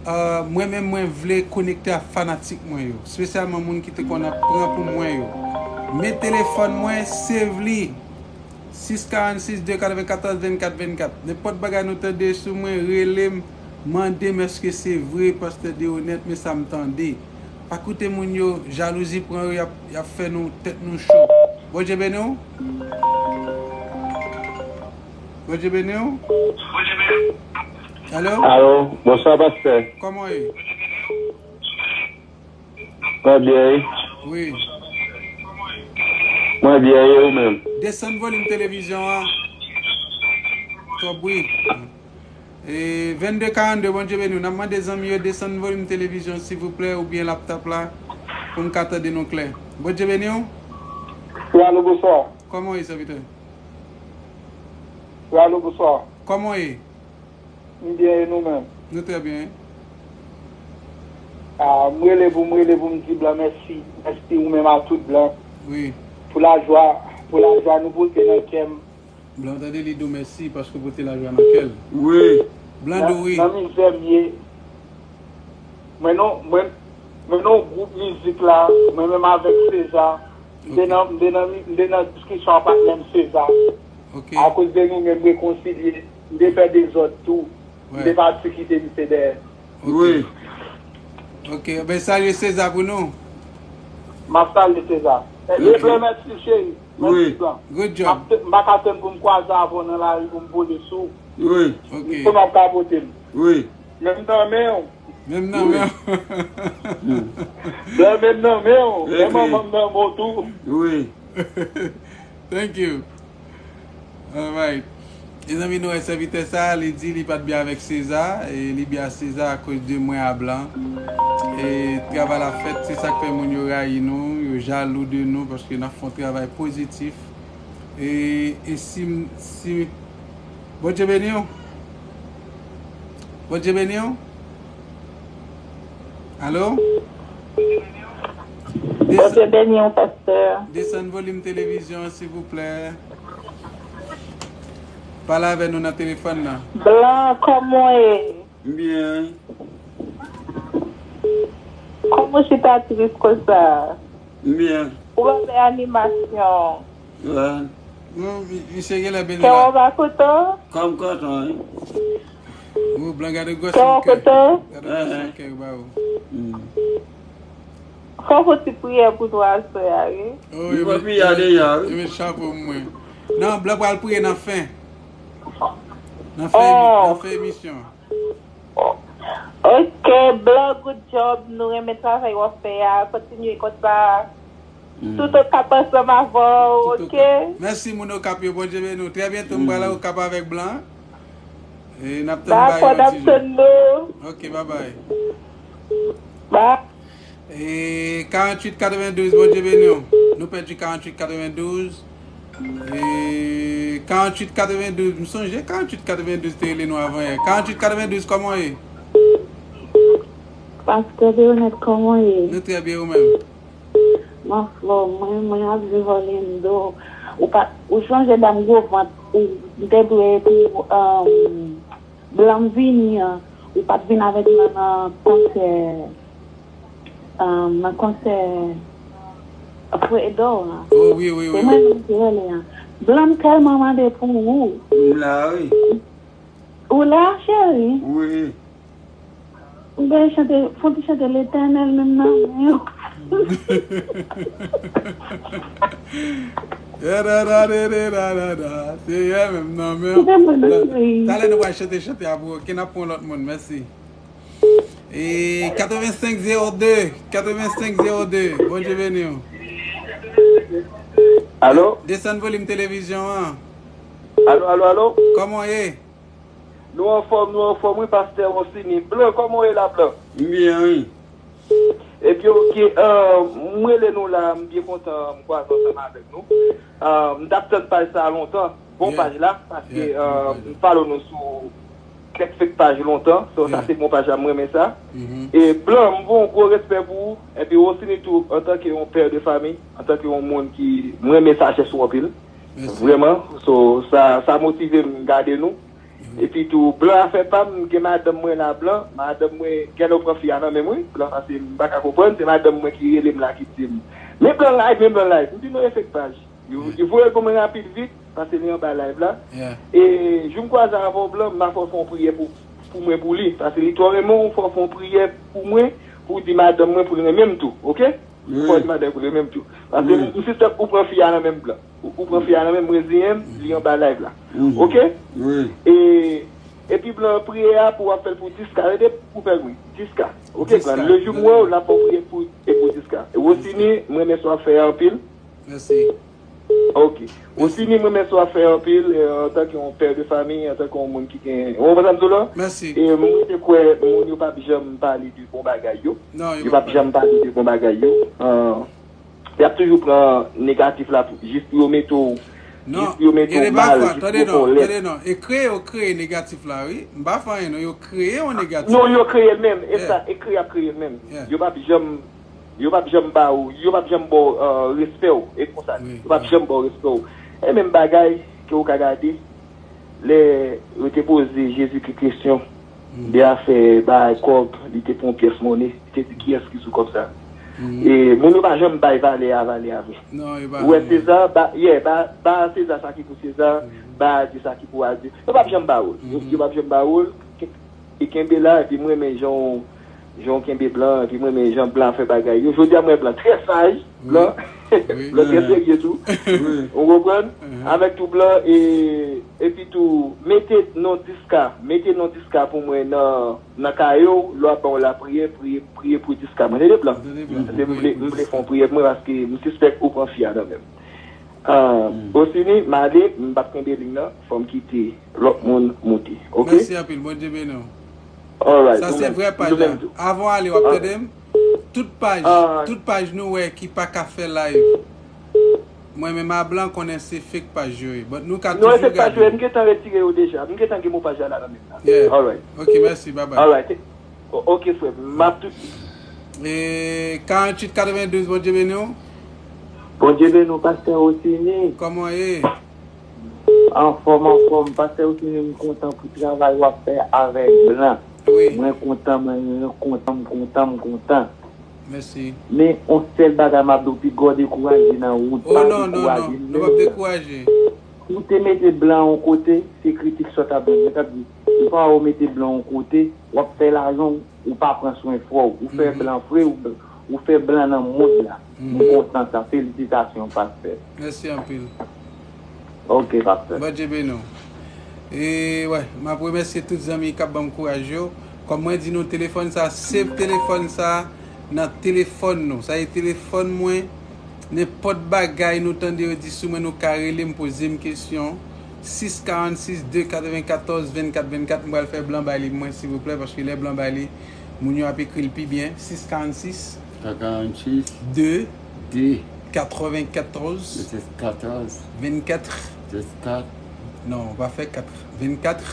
euh, mwen menm mwen vle konekte ak fanatik mwen yo, espesyalman moun ki te konn ap pran pou mwen yo. Men telefòn mwen, save li. Sis karannsis, de katrevenkatòz, vennkat vennkat. Nenpòt bagay nou tande sou mwen, rele m, mande m èske se vre, Pastè Deronette, men sa m tande. Pa koute moun yo, jalouzi pran yo, y ap, y ap fè nou, tèt nou cho. Bondye beni w. Bondye beni w. Alo? Alo, bonswa, pastè. Kòman w ye? Mwen byen, wi. Wi. Mwen byen, e ou menm? Desann volim televizyon an. Twòp bri. E vennde karannde, Bondye beni w. N ap mande zanmi yo desann volim televizyon, silvouplè, oubyen laptòp la, pou n ka tande nou klè. Bondye beni w. Wi, alo, bonswa. Kòman w ye, sèvitè? Wi, alo, bonswa. Kòman w ye? M byen, e nou menm? Nou trè byen. Ah, m rele pou, m rele pou m di Blan mèsi. Mèsi ou menm a tout Blan. Wi. Pou lajwa, pou lajwa nou pote nan kè m. Blan, tande li di w mèsi paske w pote lajwa nan kè l. Wi. Blan di w wi. Nan, nan mizè m ye. Mwen non, mwen, Mwen nan yon gwoup mizik la, mwen menm avèk Seza, m te nan, m te nan, m te nan diskisyon ak patnè m Seza. Ok. Akoz de nou menm rekonsilye, m te fè dezòd tou. M te pati kite misye dèyè. Ok. Ok, ben salye Seza pou nou. M ap salye Seza. Leblan, mèsi cheri. Mèsi Blan. Good job. M pa ka tann pou m kwaze avè w nan lari pou m vole sou ou. Wi. Ok. Pou m ap kapote m. Wi. Men m nan men w. Menm nan men. Blan, men m nan men w. Men manman m nan men w tou. Wi. Thank you. Alright. Mezanmi, nou wè sèvitè sa, li di li pa t byen avèk Seza, e li byen a Seza akoz de mwen a Blan. E travay la fèt, se sa k fè moun yo rayi nou, yo jalou de nou, paske n ap fè yon travay pozitif. E, e si, si, Bondye beni w. Bondye beni w. Alo? Bondye beni w, pastè. Desann volim televizyon an, silvouplè. Pale avè nou nan telefòn nan. Blan, kòman w ye? M byen. Kòman w chita tris konsa? M byen. Ou pa fè animasyon. Wè. Non, mi- misye genlè beni Kè w la. Pa kontan? Kòm kontan, wi. Ou Blan, gade gwòs Kè w yon kè. Kontan? Gade gwòs yon kè ba ou. Mm. Fò w fè ti priyè pou nou aswè a, wi. Oh, Li pran priyè deja, wi. Yo met chapo mwen. Non, Blan pral priye nan fen. Nan fen, Oh. Nan fen emisyon. Ok, Blan, good job. Nou renmen travay w ap fè a. Kontinye konsa. Tout Okap ansanm avè w, Tout ok? Okap. Mèsi moun Okap yo, Bondye beni w. Trè byento m pral Okap avèk Blan. E n ap tann Dakò, bagay n ap yon ti tann jou. nou. Ok, babay. Bye. E karanntuit katrevendouz, Bondye beni w. Nou pèdi karanntuit katrevendouz. E karanntuit katrevendouz, m sonje karanntuit katrevendouz te rele nou avan yè. Karanntuit katrevendouz, kòman w ye? Pastè Leonèt, kòman w ye? Nou trè byen, ou menm? M anfòm, mwen, mwen ap viv Orlando. Ou pa, ou sonje dam gwo vant, ou, m te dwe pou, um, Blan vini an, ou pa t vin avèk mwen nan konsè, um, nan konsè Fredo an. Oh, wi, wi, Se wi, mwen wi. menm ki rele an. Blan, m tèlman mande pou ou. M la, wi. Ou la, cheri? Wi. Ou bay chante, fon ti chante Letènèl menm nan men w. Ya da da de de da da da. Seyè menm nan men w. Kite mwen nan peyi. Talè nou pral chante chante a pou ou. Ke n ap pran lòt moun. Mèsi. E katrevensenk zewo de, katrevensenk zewo de. Bondye beni w. Alo? Desann volim televizyon an. Alo, alo, alo? Kòman w ye? Nou anfòm, nou anfòm, wi, pastè Ronsini. Blan, kòman w ye la, Blan? M byen, wi. Ebyen, oke, euh, m rele nou la, m byen kontan m kwaze ansanm avèk nou. Euh, m t ap tann paj sa a lontan, bon Yeah. Paj la, paske Yeah, euh, bon paj la. M follow nou sou kèk fake paj lontan, so sa Yeah. Se bon paj la, m renmen sa. Mhm. E Blan, m voye yon gwo respè pou ou, epi Ronsini tou, antanke yon pè de fanmi, antanke yon moun ki, m renmen sajès ou anpil. Mèsi. Vrèman, so, sa, sa motive m gade nou. Epi tou, Blan, afè pa m, gen madanm mwen la, Blan, madanm mwen, gen nou pran fi a nan men m, wi, Blan, paske m pa ka konprann, se madanm mwen ki rele m la, ki di m, "Men Blan live, men Blan live." M di, "Non, e fake paj." Yo, yo voye l pou mwen rapid vit, paske li anba live la. Yeah. E jou m kwaze avè w, Blan, m a fè w fè yon priyè pou, pou mwen, pou li, paske li twò renmen w, fè w fè yon priyè pou mwen, pou w di madanm mwen pou l renmen m tou, oke? Fò di madanm pou li menm tou. Paske m sispèk ou pran fi a nan men m, Blan. Ou, ou pran fi a nan men m, m reziyen m, li anba live la. Oke? Wi. E, epi Blan, priyè a pou w ap fè l pou dis K, rete pou fè l, wi. Dis K. Oke, Dis K. Blan. Le jou m wè w, l ap fè w priyè pou, e pou dis K. E Ronsini, m renmen sa w ap fè a anpil. Mèsi. Oke. Ronsini, m renmen sa w ap fè anpil, e, antanke yon pè de fanmi, antanke yon moun ki gen, ou konprann sa m di w la? Mèsi. E m rete kwè moun yo p ap janm pale de bon bagay yo. Non, Yo p ap janm pale de bon bagay yo. Ah, y ap toujou pran negatif la pou, jis pou yo mete w, Non, jis pou yo mete gen w de mal, pafwa, jis tande pou yo fè w non, lèd. Tande non. E kreye, yo kreye negatif la, wi. M pa fè anyen, non, yo kreye yon negatif. Non, yo kreye l menm. E Yeah. Sa, e kreye ap kreye l menm. Yeah. Yo p ap janm, yo p ap janm ba ou, yo p ap janm ba w, euh, respè w. E konsa, Wi, yo p ap wi. Janm Ba w respè w. E menm bagay ke ou ka gade, lè yo te poze Jezikri kesyon, De afè bagay kòb, li te pran yon pyès monnen, li te di kiyès ki sou kòb sa. E moun yo pa janm bay valè a, valè a vre. Non, yo pa Ou wè janm. Seza, ba, yeah, ba, ba Seza sa ki pou Seza, ba Adye sa ki pou Adye. Yo p ap janm ba w. Yo, yo p ap janm ba w. E kenbe la, epi m renmen jan w, jan w kenbe blan, epi m renmen jan blan fè bagay yo. Jodi a m wè blan trè saj, blan, blan trè serye tou. Ou konprann? Avèk tou blan, e, epi tou, mete non Diska, mete non Diska pou mwen nan, nan kaye w, lè w ap ba w lapriyè, priye, priye pou Diska. Mwen tande blan. Paske m vle, m vle fè yon priyè pou mwen paske m sispèk ou pran fi a nan men m. Ah, Osini, m ale, m p ap kenbe liy nan, fò m kite lòt moun moute. Oke? Mèsi anpil, Bondye beni w. Alright, Sa se vrè paj la. Avan w ale, w ap tande m? Tout paj, tout paj nou wè ki pa ka fè live. Mwen menm a blan konnen se fake paj yo ye. But nou ka toujou gade. Non, se fake paj yo ye, m gentan retire yo deja. M gentan gen mo paj la la nan men m la. Yeah. Alright. Ok, mèsi, bye bye. Alright. O- Ok, frè m. M ap tou- E, karanntuit katrevendouz, Bondye beni w. Bondye beni w, pastè Osini. Kòman w ye? Anfòm, anfòm. Pastè Osini, m kontan pou travay w ap fè avèk blan. Wi. Mwen kontan, mwen kontan, m kontan, m kontan. Mèsi. Men, yon sèl bagay m ap di w, piga w dekouraje nan wout, pa dekouraje. Oh, non, non, non. Nou p ap dekouraje. Si w te mete blan yon kote, se kritik sa w t ap jwenn. Yo t ap di, depi w mete blan yon kote, w ap fè lajan, ou pa pran swen frè w. Ou fè blan fre, ou, ou fè blan nan mond la. M kontan sa. Felisitasyon, pastè. Mèsi anpil. Ok, pastè. Bondye beni w. E, wè, m ap remèsye tout zanmi k ap ban m kouraj yo. Kòm mwen di nou, telefòn sa, save telefòn sa nan telefòn nou. Sa se telefòn mwen. Nenpòt bagay nou tande yo di sou mwen, nou ka rele m, poze m kesyon. Sis karannsis de katrevenkatòz vennkat vennkat, m pral fè blan bay li pou mwen, silvouplè, paske lè blan bay li, moun yo ap ekri l pi byen. Sis karannsis. Sis karannsis. De. De. Katrevenkatòz. Katrevenkatòz. Vennkat. Vennkat. Non, w pa fè kat. Vennkat.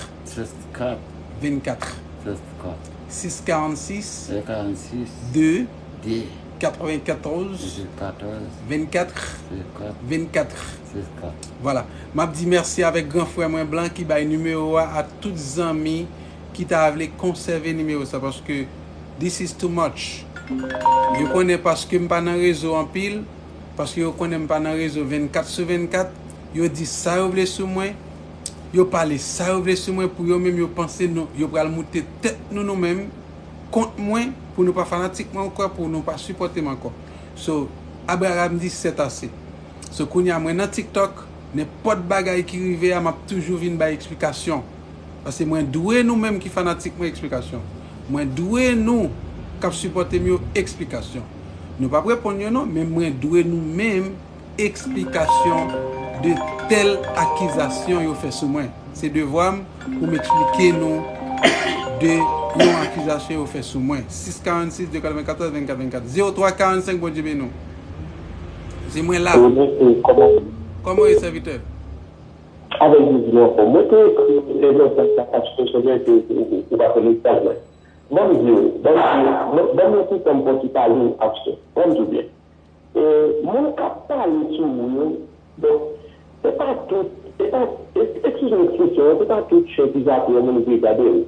Vennkat. Vennkat. Sis karannsis. Sis karannsis. De. De. Katrevenkatòz. Katrevenkatòz. Vennkat. Vennkat. Vennkat. Vennkat. Vwala. M ap di mèsi avèk gran frè mwen blan ki bay nimewo a a tout zanmi ki ta vle konsève nimewo sa, paske this is too much. Yo konnen paske m pa nan rezo anpil, paske yo konnen m pa nan rezo vennkat sou vennkat, yo di sa yo vle sou mwen, yo pale sa yo vle sou mwen, pou yo menm yo panse nou, yo pral moute tèt nou, nou menm, kont mwen, pou nou pa fanatik mwen ankò, pou nou pa sipòte m ankò. So, Abraham di c'est assez. So, kounye a mwen nan TikTok, nenpòt bagay ki rive a, m ap toujou vin bay eksplikasyon. Paske mwen dwe nou menm ki fanatik mwen eksplikasyon. Mwen dwe nou k ap sipòte m yo eksplikasyon. Nou p ap reponn yo non, men mwen dwe nou menm eksplikasyon de tèl akizasyon yo fè sou mwen. Se devwa m pou m eksplike nou de yon akizasyon yo fè sou mwen. Sis karannsis de katrevenkatòz vennkat vennkat. Zewo twa karannsenk, Bondye beni w. Se mwen la. Wi, mesye, kòman? Kòman w ye, sèvitè? Avèk Jezi nou anfòm. Mwen te ekri w nan sans sa paske m sonje ke ou, ou, ou pa fè mesaj mwen. Ban m di w, ban m di w, ban m, ban m yon ti tan m pran ti pale w aksyon. Ban m di w byen. E, moun k ap pale sou ou yo, donk, se pa tout, se pa, es-, eskize m ekspresyon an, se pa tout chen ki jape yon moun vle gade l.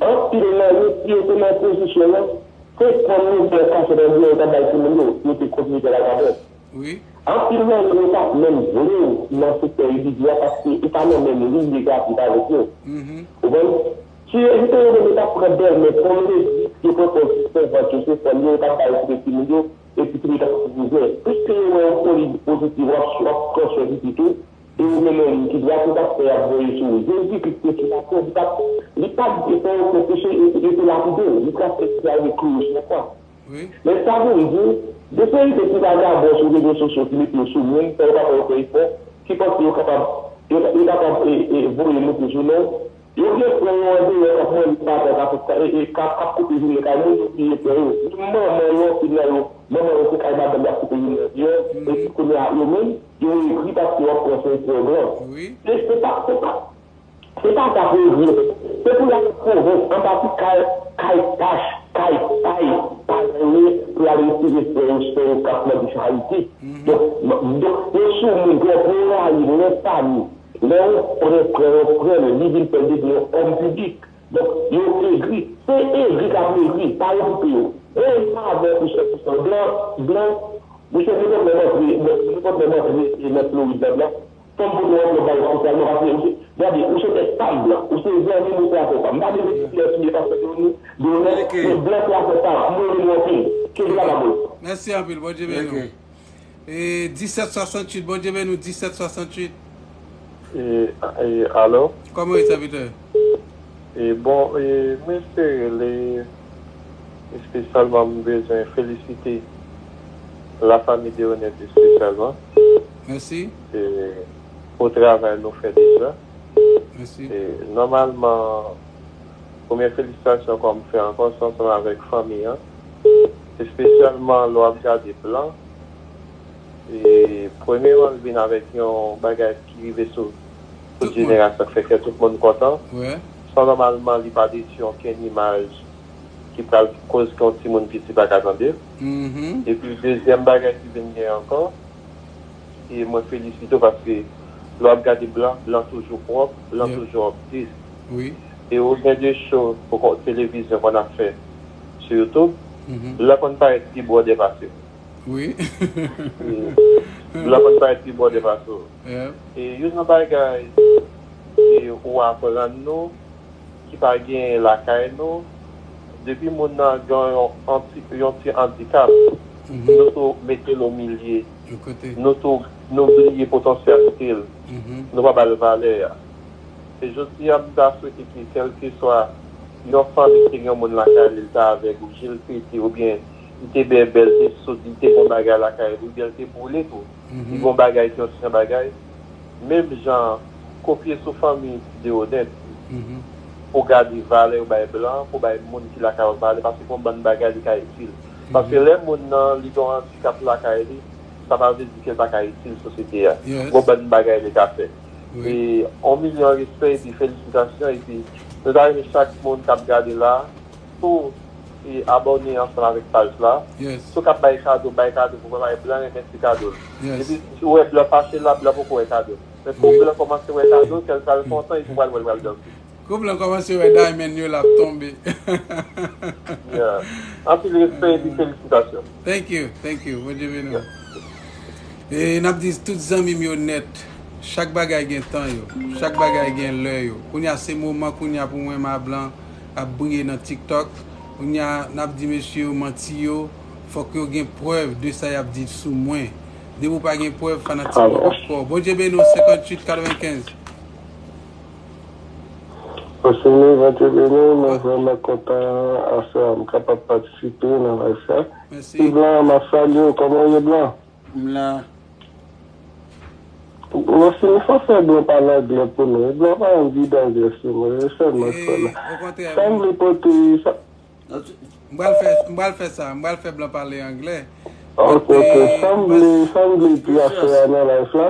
Anpil nan yo, si yo te nan pozisyon an, se fanm yo oubyen kachèt an byen yo t ap bay timoun yo, si yo te kontinye fè vagabon. Wi. Anpil nan yo, yo p ap menm vle w nan sektè relijye a paske ou pa nan menm liy de gradye avèk yo. Ou konprann? Si yo te yo menm, yo t ap pran bèlmè, kòm yo di, yo pran kòm sèvant yo, se fanm yo, yo t ap ba yo kote timoun yo, epi pitit yo t ap sou mizè. Piske yo wè yon foli pozitiv, w ap, w ap pran swen pitit ou, e ou menm yon liy ki dwat, ou t ap fè y ap voye sou ou. Jezi Kris te sou latè, li t ap, li pa t fè okenn peche, e, e te lapide w. Li t ap fè ti al de klouwe sou yon kwa. Wi. Men sa vle di, de serite ti vagabon sou rezo sosyo ki mete yo sou moun, san yo pa fè okenn efò, ki panse yo kapab, yo, yo kapab, e, e, voye moute sou non w. Yo gen frè yo andeyò k ap mande lajan, k ap, e, e, k ap, k ap koupe jounen kay moun, yo bliye frè yo. Menm manman yo, anpil nan yo, manman yo se kay madanm y ap koupe jounen an deyò, epi kounye a, yo menm, yo egri paske w ap pran swen frè blan. Wi. Se, se pa, se pa, Se pa sa pou yo di. Se pou y al pwovens, anba ti kay, kay tach, kay pay, paran yo ye, pou y al retire frè yo, sè yo k ap mande charite. Donk, donk, yo sou moun, donk, yo rayi, lè fanmi, lè yon frè, frè, yon frè, li vin fè l devni yon òm piblik. Donk, yo egri. Se egri k ap egri, pa okipe yo. E pa avè ou sòtisan blan, blan, mesye, nenpòt lè m antre, nenpòt lè m antre nan Florid la, blan, fò m pote yon anvlòp ba yo espesyalman, paske, gade, ou se tèt pa m, blan, ou se zanmi m, ou se afè pa m. M pa bezwen di kiyès ou ye, paske de nou, de nou, men blan se afè pa m, m renmen nou anpil. Kenbe la, pa bòl. Mèsi anpil, Bondye beni w. E disèt swasanntuit, Bondye beni w, disèt swasanntuit. E, e, alo? Kòman w ye, sèvitè? E, bon, e, mwen se rele espesyalman, m bezwen felisite la famille Deronette espesyalman. Mèsi. E, pou travay nou fè deja. Mèsi. E, nòmalman, premye felisitasyon ankò m fè ankò, se ansanm avèk fanmi an. Espesyalman lè w ap gade blan. E, premyeman, l vin avèk yon bagay ki rive sou tout jenerasyon, k fè kè tout moun kontan. Sa, nòmalman, li pa detwi okenn imaj ki pral koz ke yon timoun piti pa ka tande l. Epi, dezyèm bagay ki vin gen ankò, e mwen felisite w paske lè w ap gade blan, blan toujou pwòp, blan toujou update. E ou gen de show pou televizyon konn ap fè sou YouTube, blan konn parèt pi bwòdè pase w. Wi. Blan konn parèt pi bwòdè pase w. E youn nan bagay ke ou aprann nou, ki pa gen lakay nou, depi moun nan gen yon, yon ti, yon ti andikap, nou tou mete l o milye. Nou tou, nou bliye potansyalite l. Nou pa ba l valè a. E jodi a, m ta swete ke kèlkeswa yon fanmi ki te gen yon moun lakay li, li te avèg ou, je l pete, oubyen li te bèbè, li te sot, li te gen yon bagay lakay li, oubyen li te boule tou. Li gen yon bagay ki yon ti jan bagay. Menm jan, kopye sou fanmi Deronette pou gade valè yo bay blan, pou bay moun ki lakay yo valè, paske gen yon bann bagay li ka itil. Paske lè moun nan, li gen yon andikap lakay li, sa pa vle di ke l pa ka itil sosyete a. Gen yon bann bagay li ka fè. E yon milyon respè epi felisitasyon, epi nou ta renmen chak moun k ap gade la, tou e abòne ansanm avèk paj la. Si w ka bay kado, bay kado, pou bay blan renmen ti kado l. Epi si w wè blan fache la, blan poko wè kado l. Men kou blan kòmanse wè kado l, kè l pral kontan, epi w pral wè l pral danse. Kou blan kòmanse wè diamond yo, l ap tonbe. Anpil respè epi felisitasyon. Thank you, thank you. Bondye beni w. E n ap di tout zanmi m yo nèt, chak bagay gen tan yo, chak bagay gen lè yo. Kounye a se moman kounye a pou mwen, ma blan ap briye nan TikTok. Kounye a n ap di mesye yo manti yo, fòk yo gen prèv de sa y ap di sou mwen. Depi w pa gen prèv, fanatik mwen p ap kwè w. Bondye beni w, senkanntuit katrevenkenz. Osini, Bondye beni w, mwen vrèman kontan aswè a m kapab patisipe nan live sa. Mèsi. Ti blan, m ap salye w, kòman w ye blan? M la. Osini, fò fè blan pale anglè pou nou. Blan pa anvi anglè sou mwen, e sèlman sa la. Sa m vle pote, sa, M pral fè, m pral fè sa, m pral fè blan pale anglè. Ok, ok. Sa m vle, sa m vle di aswè a nan live la,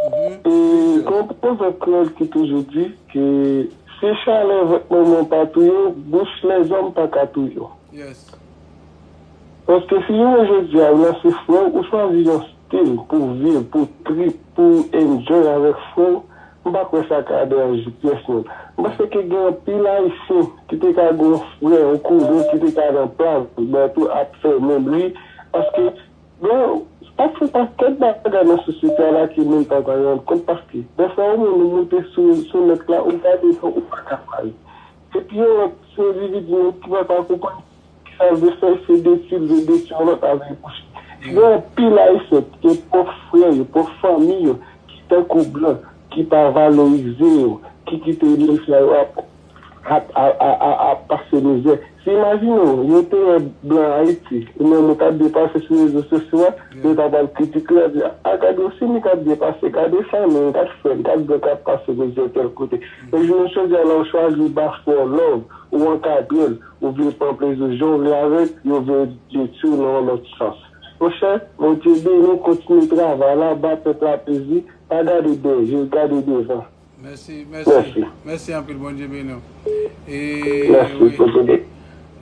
e gen yon pwovèb kreyòl ki toujou di ke si chalè vant manman w pa touye w, bouch lèzòm pa ka touye w. Paske si jounen jodi a ou lanse frè w, ou chwazi yon stil pou viv, pou trip, pou enjoy avèk frè w, m pa kwè sa ka deranje pyès moun. M panse ke gen anpil Ayisyen ki te ka gen yon frè, yon kouzen ki te ka nan plas, bò tou ap fè menm li. Paske, blan, ap fè pakèt bagay nan sosyete a la ke moun pa ta rann kont, paske dèfwa ou menm ou moute sou, sou nèt la, ou gade sa ou pa ka pale. Epi yon lòt, se yon endividi menm ki pa ka konprann ki sa l vle fè, se detwi l vle detwi yon lòt avèk bouch li. Gen anpil Ayisyen ki gen pwòp frè yo, pwòp fanmi yo, ki tankou blan, ki pa valorize yo, ki kite mesye yo ap, ap, ap, ap, ap, ap pase mizè. Si imajine w, yo te wè blan Ayiti, ou menm ou t ap byen pase sou rezo sosyo a, yo ta pral kritike w, ap di, a, gade Osini k ap byen pase, gade fanmi l, gade frè l, gade blan k ap pase mizè tèl kote. Men jounen jodi a la, ou chwazi ba frè w love, ou ankadre l, ou vle pran plezi w jan w vle avè l, yo vle detwi w nan yon lòt sans. Monchè, Bondye beni w, kontinye travay la, ba pèp la plezi, pa gade dèyè, gade devan. Mèsi, mèsi. Mèsi anpil, Bondye beni w. E, mèsi, wi. Bondye beni.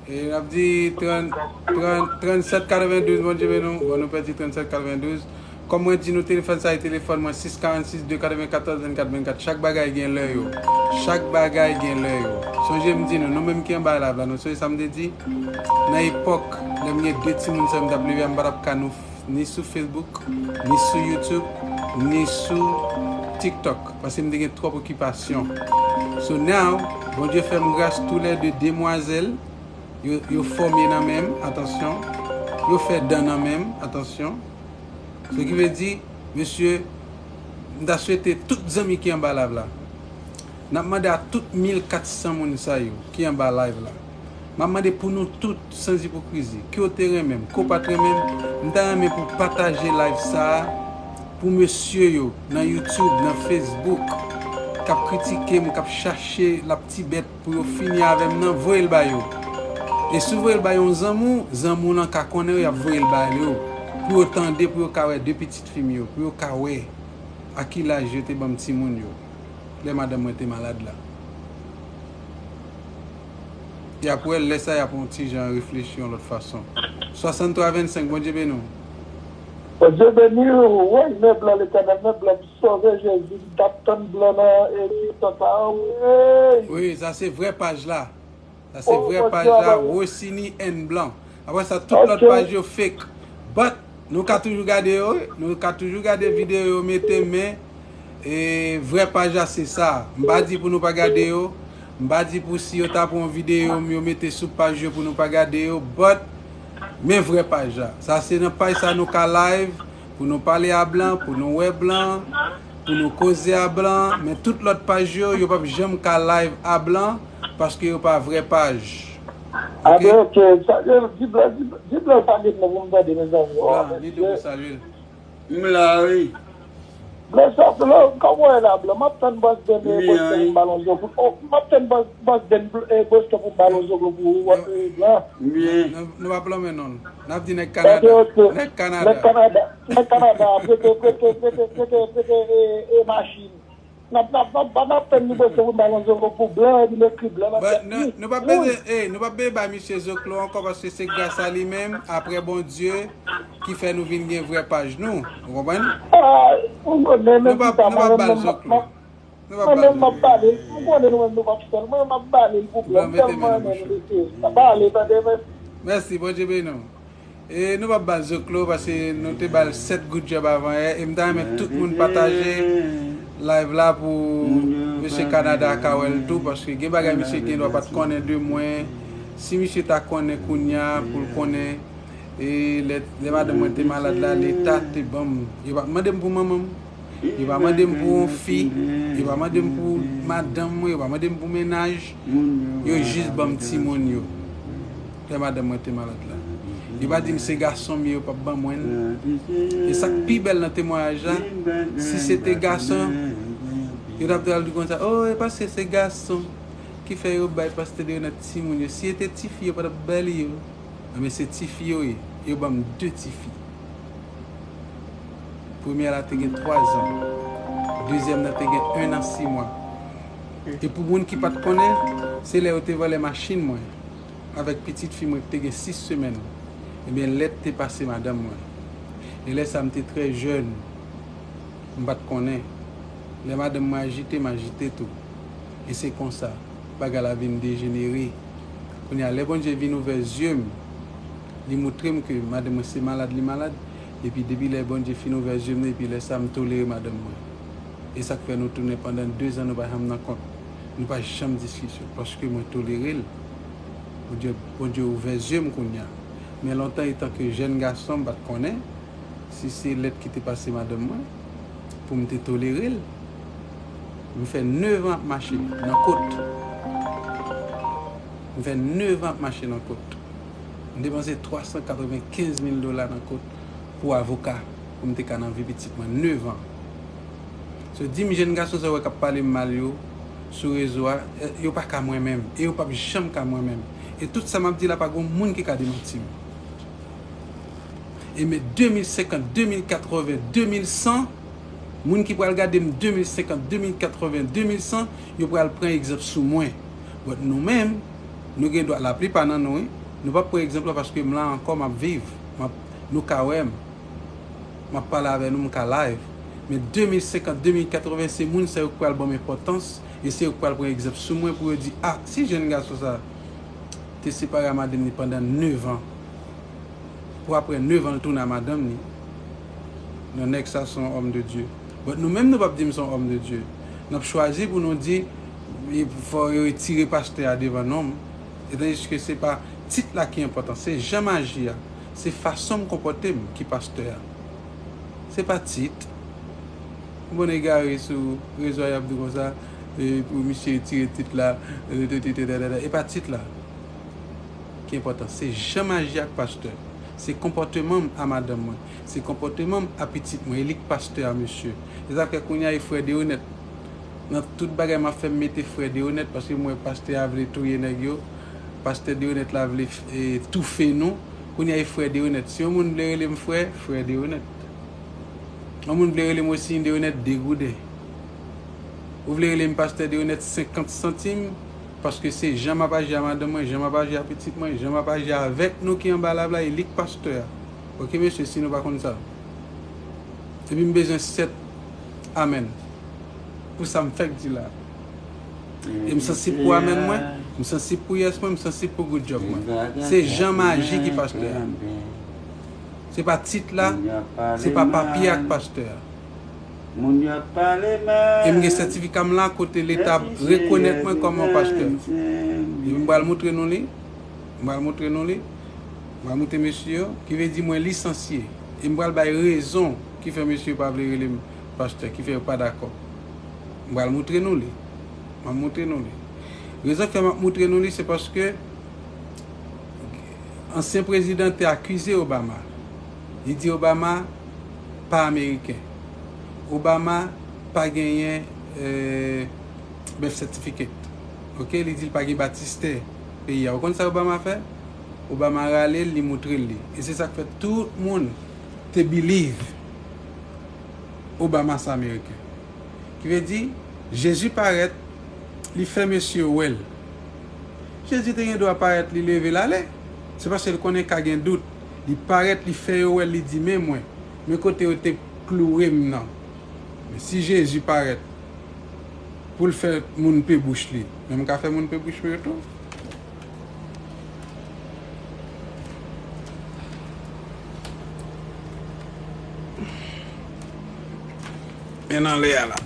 E n ap di trant, trant, trannsèt katrevendouz, Bondye beni w. Bon, nou pèdi trannsèt katrevendouz. Kòm mwen di nou, telefòn sa e telefòn mwen, sis karannsis de katrevenkatòz vennkat vennkat. Chak bagay gen lè yo. Chak bagay gen lè yo. Sonje m di nou, nou menm ki anba live la, nou sonje sa m te di? Nan epòk, lè m gen de timoun sa yo, m t ap leve a, m pa t ap ka nou ni sou Facebook, ni sou YouTube, ni sou TikTok. Paske m te gen twòp okipasyon. So now, Bondye fè m gras, toulède demwazèl, yo, yo fòme nan men m, atansyon. Yo fè dan nan men m, atansyon. Se ki vle di, mesye, m ta swete tout zanmi ki anba live la, n ap mande a tout mil kat san moun sa yo ki anba live la, m ap mande pou nou tout, san ipokrizi, ke w te renmen m, ke w pa t renmen m, m ta renmen pou pataje live sa a pou mesye yo nan YouTube, nan Facebook, k ap kritike m, k ap chache laptibèt pou yo fini avè m nan, voye l ba yo. E si w voye l ba yon zanmi w, zanmi w lan ka konnen yo, y ap voye l ba yo. Pou yo tande, pou yo ka wè de pitit fi m yo, pou yo ka wè a ki laj yo te ban m timoun yo, lè madanm mwen te malad la. Y ap wè l, lè sa y ap yon ti jan reflechi yon lòt fason. Swasanntwa vennsenk, Bondye beni w. Bondye beni w, woy, men blan Letènèl, men blan m sove Jezi, m t ap tann blan nan, e, TikTok la, woy. Wi, sa se vrè paj la. Sa se vrè paj la, Rosini and Blanc. Apre sa, tout lòt paj yo fake. But, nou ka toujou gade yo, wi. Nou ka toujou gade videyo yo mete, men, e, vrè paj la se sa. M pa di pou nou pa gade yo. M pa di pou si yo ta pran videyo m yo mete sou paj yo pou nou pa gade yo. But, men vrè paj la. Sa se nan paj sa nou ka live, pou nou pale a blan, pou nou wè blan, pou nou koze a blan, men tout lòt paj yo, yo p ap janm ka live a blan, paske yo pa vrè paj. A, oke, ben, oke. Sa, yo, di blan, di, di blan salye m non pou m tande, mezanmi. Oh, blan, li di w pou salye l. M la, wi. Blan sa, blan, kòman w ye la, blan? M ap tann Bòs Ben, e, Boston pou m ba l yon zoglo. Oh, m ap tann Bòs, Bòs Ben, e, Boston pou m ba l yon zoglo pou ou, e, blan. Byen. Nou, nou pa plonmen non. N ap di nèg Kanada. Nèg Kanada. Nèg Kanada, nèg Kanada, prete, prete, prete, prete, prete, e, e, machin. N ap, n ap, n ap, n ap tann li, boston, pou n ba l yon zoglo pou blan, epi n ekri blan nan tèt li. Nou p ap bezwen, ey, nou p ap bezwen bay misye zoklo ankò, paske se gras a li menm, aprè Bondye, ki fè nou vin gen vrè paj nou. Ou konprann? Ah, ou konnen, men nou p ap, nou p ap ba l zoklo. Nou p ap ba l zoklo. Mwen menm, m ap ba li l. Ou konnen nou menm nou p ap fè l. Mwen, m ap ba li l pou blan. M tèlman renmen nou, mesye. Sa pale, tande, men. Mèsi, Bondye beni w. E nou p ap ba l zoklo paske nou te ba l sèt goud djòb avan yè. E m ta renmen tout moun pataje live la pou mesye Kanada ka wè l tou, paske gen bagay misye gen dwa pa t konnen de mwen. Si misye ta konnen kounye a, pou l konnen, e lè, lè madanm mwen te malad la, Leta te ban m. Yo pa t mande m pou manman m. Yo pa mande m pou yon fi, yo pa mande m pou madanm mwen, yo pa mande m pou mennaj, yo jis ban m timoun yo. Lè madanm mwen te malad la. Yo pa di m se gason m ye, yo p ap ban mwen l. E sa k pi bèl nan temwayaj la, si se te gason, yo t ap pral di konsa, oh, e paske se gason ki fè yo bay pastè Leonard timoun yo. Si se te tifi, yo pa t ap ba li yo. Ebyen, se tifi yo ye. Yo ban m de tifi. Premyè la te gen twa zan. Dezyèm nan te gen en an sis mwa. E pou moun ki pa t konnen, se lè yo te vòlè machin mwen avèk pitit fi mwen ki te gen sis semèn. Ebyen, lèt te pase madanm mwen. E lè sa, m te trè jèn. M pa t konnen. Lè madanm mwen ajite, m ajite tou. E se konsa, bagay la vin dejenere. Kounye a, lè Bondye vin ouvè zye m, li moutre m ke madanm mwen se malad li malad. Epi depi lè Bondye fin ouvè zye m nan, epi lè sa, m tolere madanm mwen. E sa k fè nou tounen pandan de zan, nou pa janm nan kont. Nou pa janm diskisyon, paske mwen tolere l. Bondye, Bondye ouvè zye m kounye a. Men lontan, etanke jèn gason, m pa t konnen si se lèt ki te pase madanm mwen, pou m te tolere l. M fè nèf an ap mache nan kot. M fè nèf an ap mache nan kot. M depanse twa san katrevenkenz mil dola nan kot pou avoka, pou m te ka nan vi pitit mwen. Nèf an. So, di m jèn gason sa w wè k ap pale m mal yo sou rezo a, eh, yo pa ka mwen menm. E yo p ap janm ka mwen menm. E tout sa m ap di la, pa gen moun ki ka demanti m. E men de mil senkant, de mil katreven, de mil san, moun ki pral gade m de mil senkant, de mil katreven, de mil san, yo pral pran egzanp sou mwen. But nou menm, nou gen dwa, laplipa nan nou, wi, nou p ap pran egzanp la paske m la ankò, m ap viv, m ap, nou ka wè m. M ap pale avè nou, m ka live. Men de mil senkant, de mil katreven, se moun sa yo k pral ban m enpòtans, e se yo k pral pran egzanp sou mwen pou yo di, "Ah, si jèn gason sa te separe a madanm li pandan nèf an, pou apre nèf an l tounen a madanm li, non, nèg sa se yon homme de Dieu." But nou menm nou p ap di m se yon homme de Dieu. N ap chwazi pou nou di, e fò yo retire pastè a devan non m. Etandiske se pa tit la ki enpòtan, se jan m aji a, se fason m konpòte m ki pastè a. Se pa tit. Bon, egare sou rezo a, y ap di konsa, e, pou misye retire tit la, e, te, te, te, te, te, te. E pa tit la ki enpòtan, se jan m aji ak pastè. Se konpòteman m a madanm mwen. Se konpòteman m a pitit mwen. E li k pastè a, mesye. Se sa k fè kounye a e frè Deronèt. Nan tout bagay m ap fè, m mete frè Deronèt, paske m wè pastè a vle touye nèg yo. Pastè Deronèt la vle, e, toufe nou. Kounye a e frè Deronèt. Si yon moun vle rele m frè, frè Deronèt. Yon moun vle rele m Wesiny Deronèt, de gouden. Ou vle rele m pastè Deronèt, senkant santim, paske se jan m ap aji a madanm mwen, jan m ap aji a pitit mwen, jan m ap aji avèk nou ki anba lab la, e li k pastè a. Oke, mesye, si nou pa konn sa. Epi m bezwen sèt amèn pou sa m fèk di la. E m sansib pou amèn mwen, m sansib pou yès mwen, m sansib pou good job mwen. Se jan m aji ki pastè a. Se pa tit la, se pa papye a k pastè a. Moun yo ap pale mal. E m gen sètifika m la kote leta ap rekonèt mwen kòm yon pastè. E m pral moutre nou li. M pral moutre nou li. M pral moutre mesye yo, ki vle di mwen lisansye. E m pral bay rezon ki fè mesye yo pa vle rele m pastè, ki fè yo pa dakò. M pral moutre nou li. M ap moutre nou li. Rezon ki fè m ap moutre nou li, se paske ansyen prezidan te akize Obama. Li di Obama pa ameriken. Obama pa genyen, eh, birth certificate. Oke, li di l pa gen batistè peyi a. Ou konn sa Obama fè? Obama rale l, li moutre l li. E se sa k fè tout moun te believe Obama se ameriken. Ki vle di, Jezi parèt, li fè mesye yo wè l. Jezi te gen dwa parèt, li leve l ale. Se paske l konnen ka gen dout. Li parèt, li fè yo wè l, li di, "Men mwen, men kote yo te kloure m nan." Men si Jezi parèt pou l fè moun pe bouch li, men m ka fè moun pe bouch mwen yo tou. Men nan lè a la.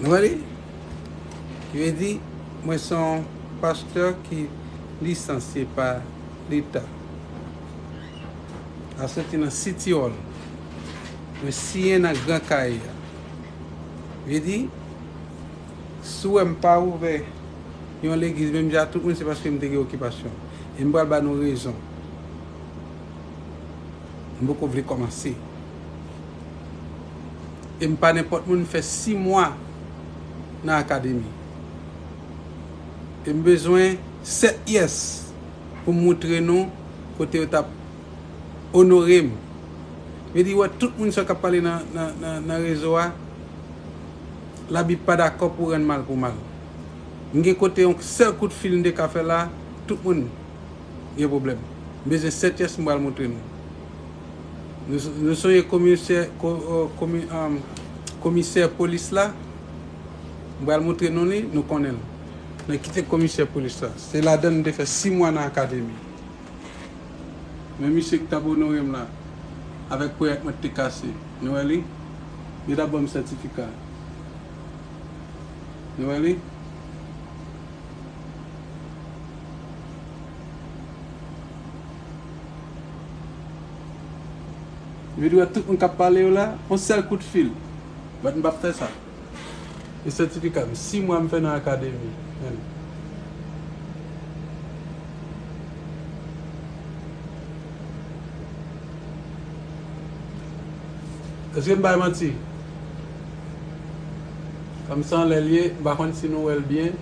Nou wè li? Ki vle di, mwen se yon pastè ki lisansye pa Leta. A soti nan City Hall. Mwen siyen nan Gran Kaye a. Vle di, si w wè m pa ouvè yon legliz, menm jan ak tout moun, se paske m te gen okipasyon. E m pral ba nou rezon. M poko vle kòmanse. E m pa nenpòt moun, m fè sis mwa nan akademi. E m bezwen sèt yès pou m moutre nou kote yo t ap onore m. Vle di, wè tout moun sa k ap pale nan, nan, nan, nan rezo a, Labib pa dakò pou rann mal pou mal. M gen kote yon sèl kout fil m te ka fè la, tout moun gen pwoblèm. M bezwen sèt yès, m pral moutre nou. Nou, nou sonje komisè, ko-, o, komi-, um, komisè polis la, m pral moutre nou li, nou konnen l. Nan kite komisè polis la. Se ladan l m te fè sis mwa nan akademi. Men misye ki t ap onore m la, avèk ponyèt mwen te kase. Nou wè li? Yo t ap ban m sètifika. Nou wè li? Yo di wè tout moun k ap pale yo la, yon sèl kout fil. But m p ap fè sa. E sètifika m, sis mwa m fè nan akademi. Èske m bay manti? Kòm se anlè l ye, m pa konn si nou wè l byen.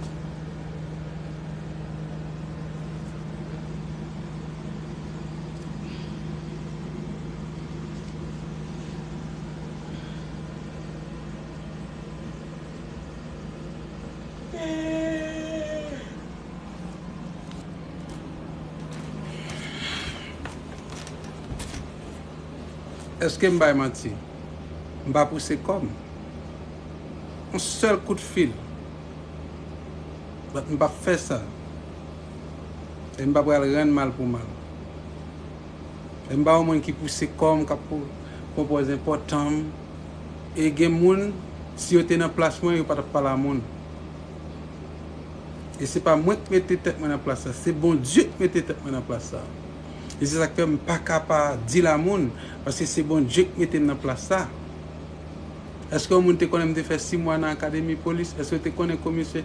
Èske m bay manti? M pa pouse kò m. Yon sèl kout fil. But m p ap fè sa. E m pa pral rann mal pou mal. E m pa yon moun ki pouse kò m, k ap pran pòz enpòtan m. E gen moun, si yo te nan plas mwen, yo pa t ap pale a moun. E se pa mwen k mete tèt mwen nan plas sa, se Bondye k mete tèt mwen nan plas sa. E se sa k fè m pa ka pa di l a moun, paske se Bondye k mete m nan plas sa. Èske yon moun te konnen m te fè sis mwa nan akademi polis? Èske w te konnen komisè,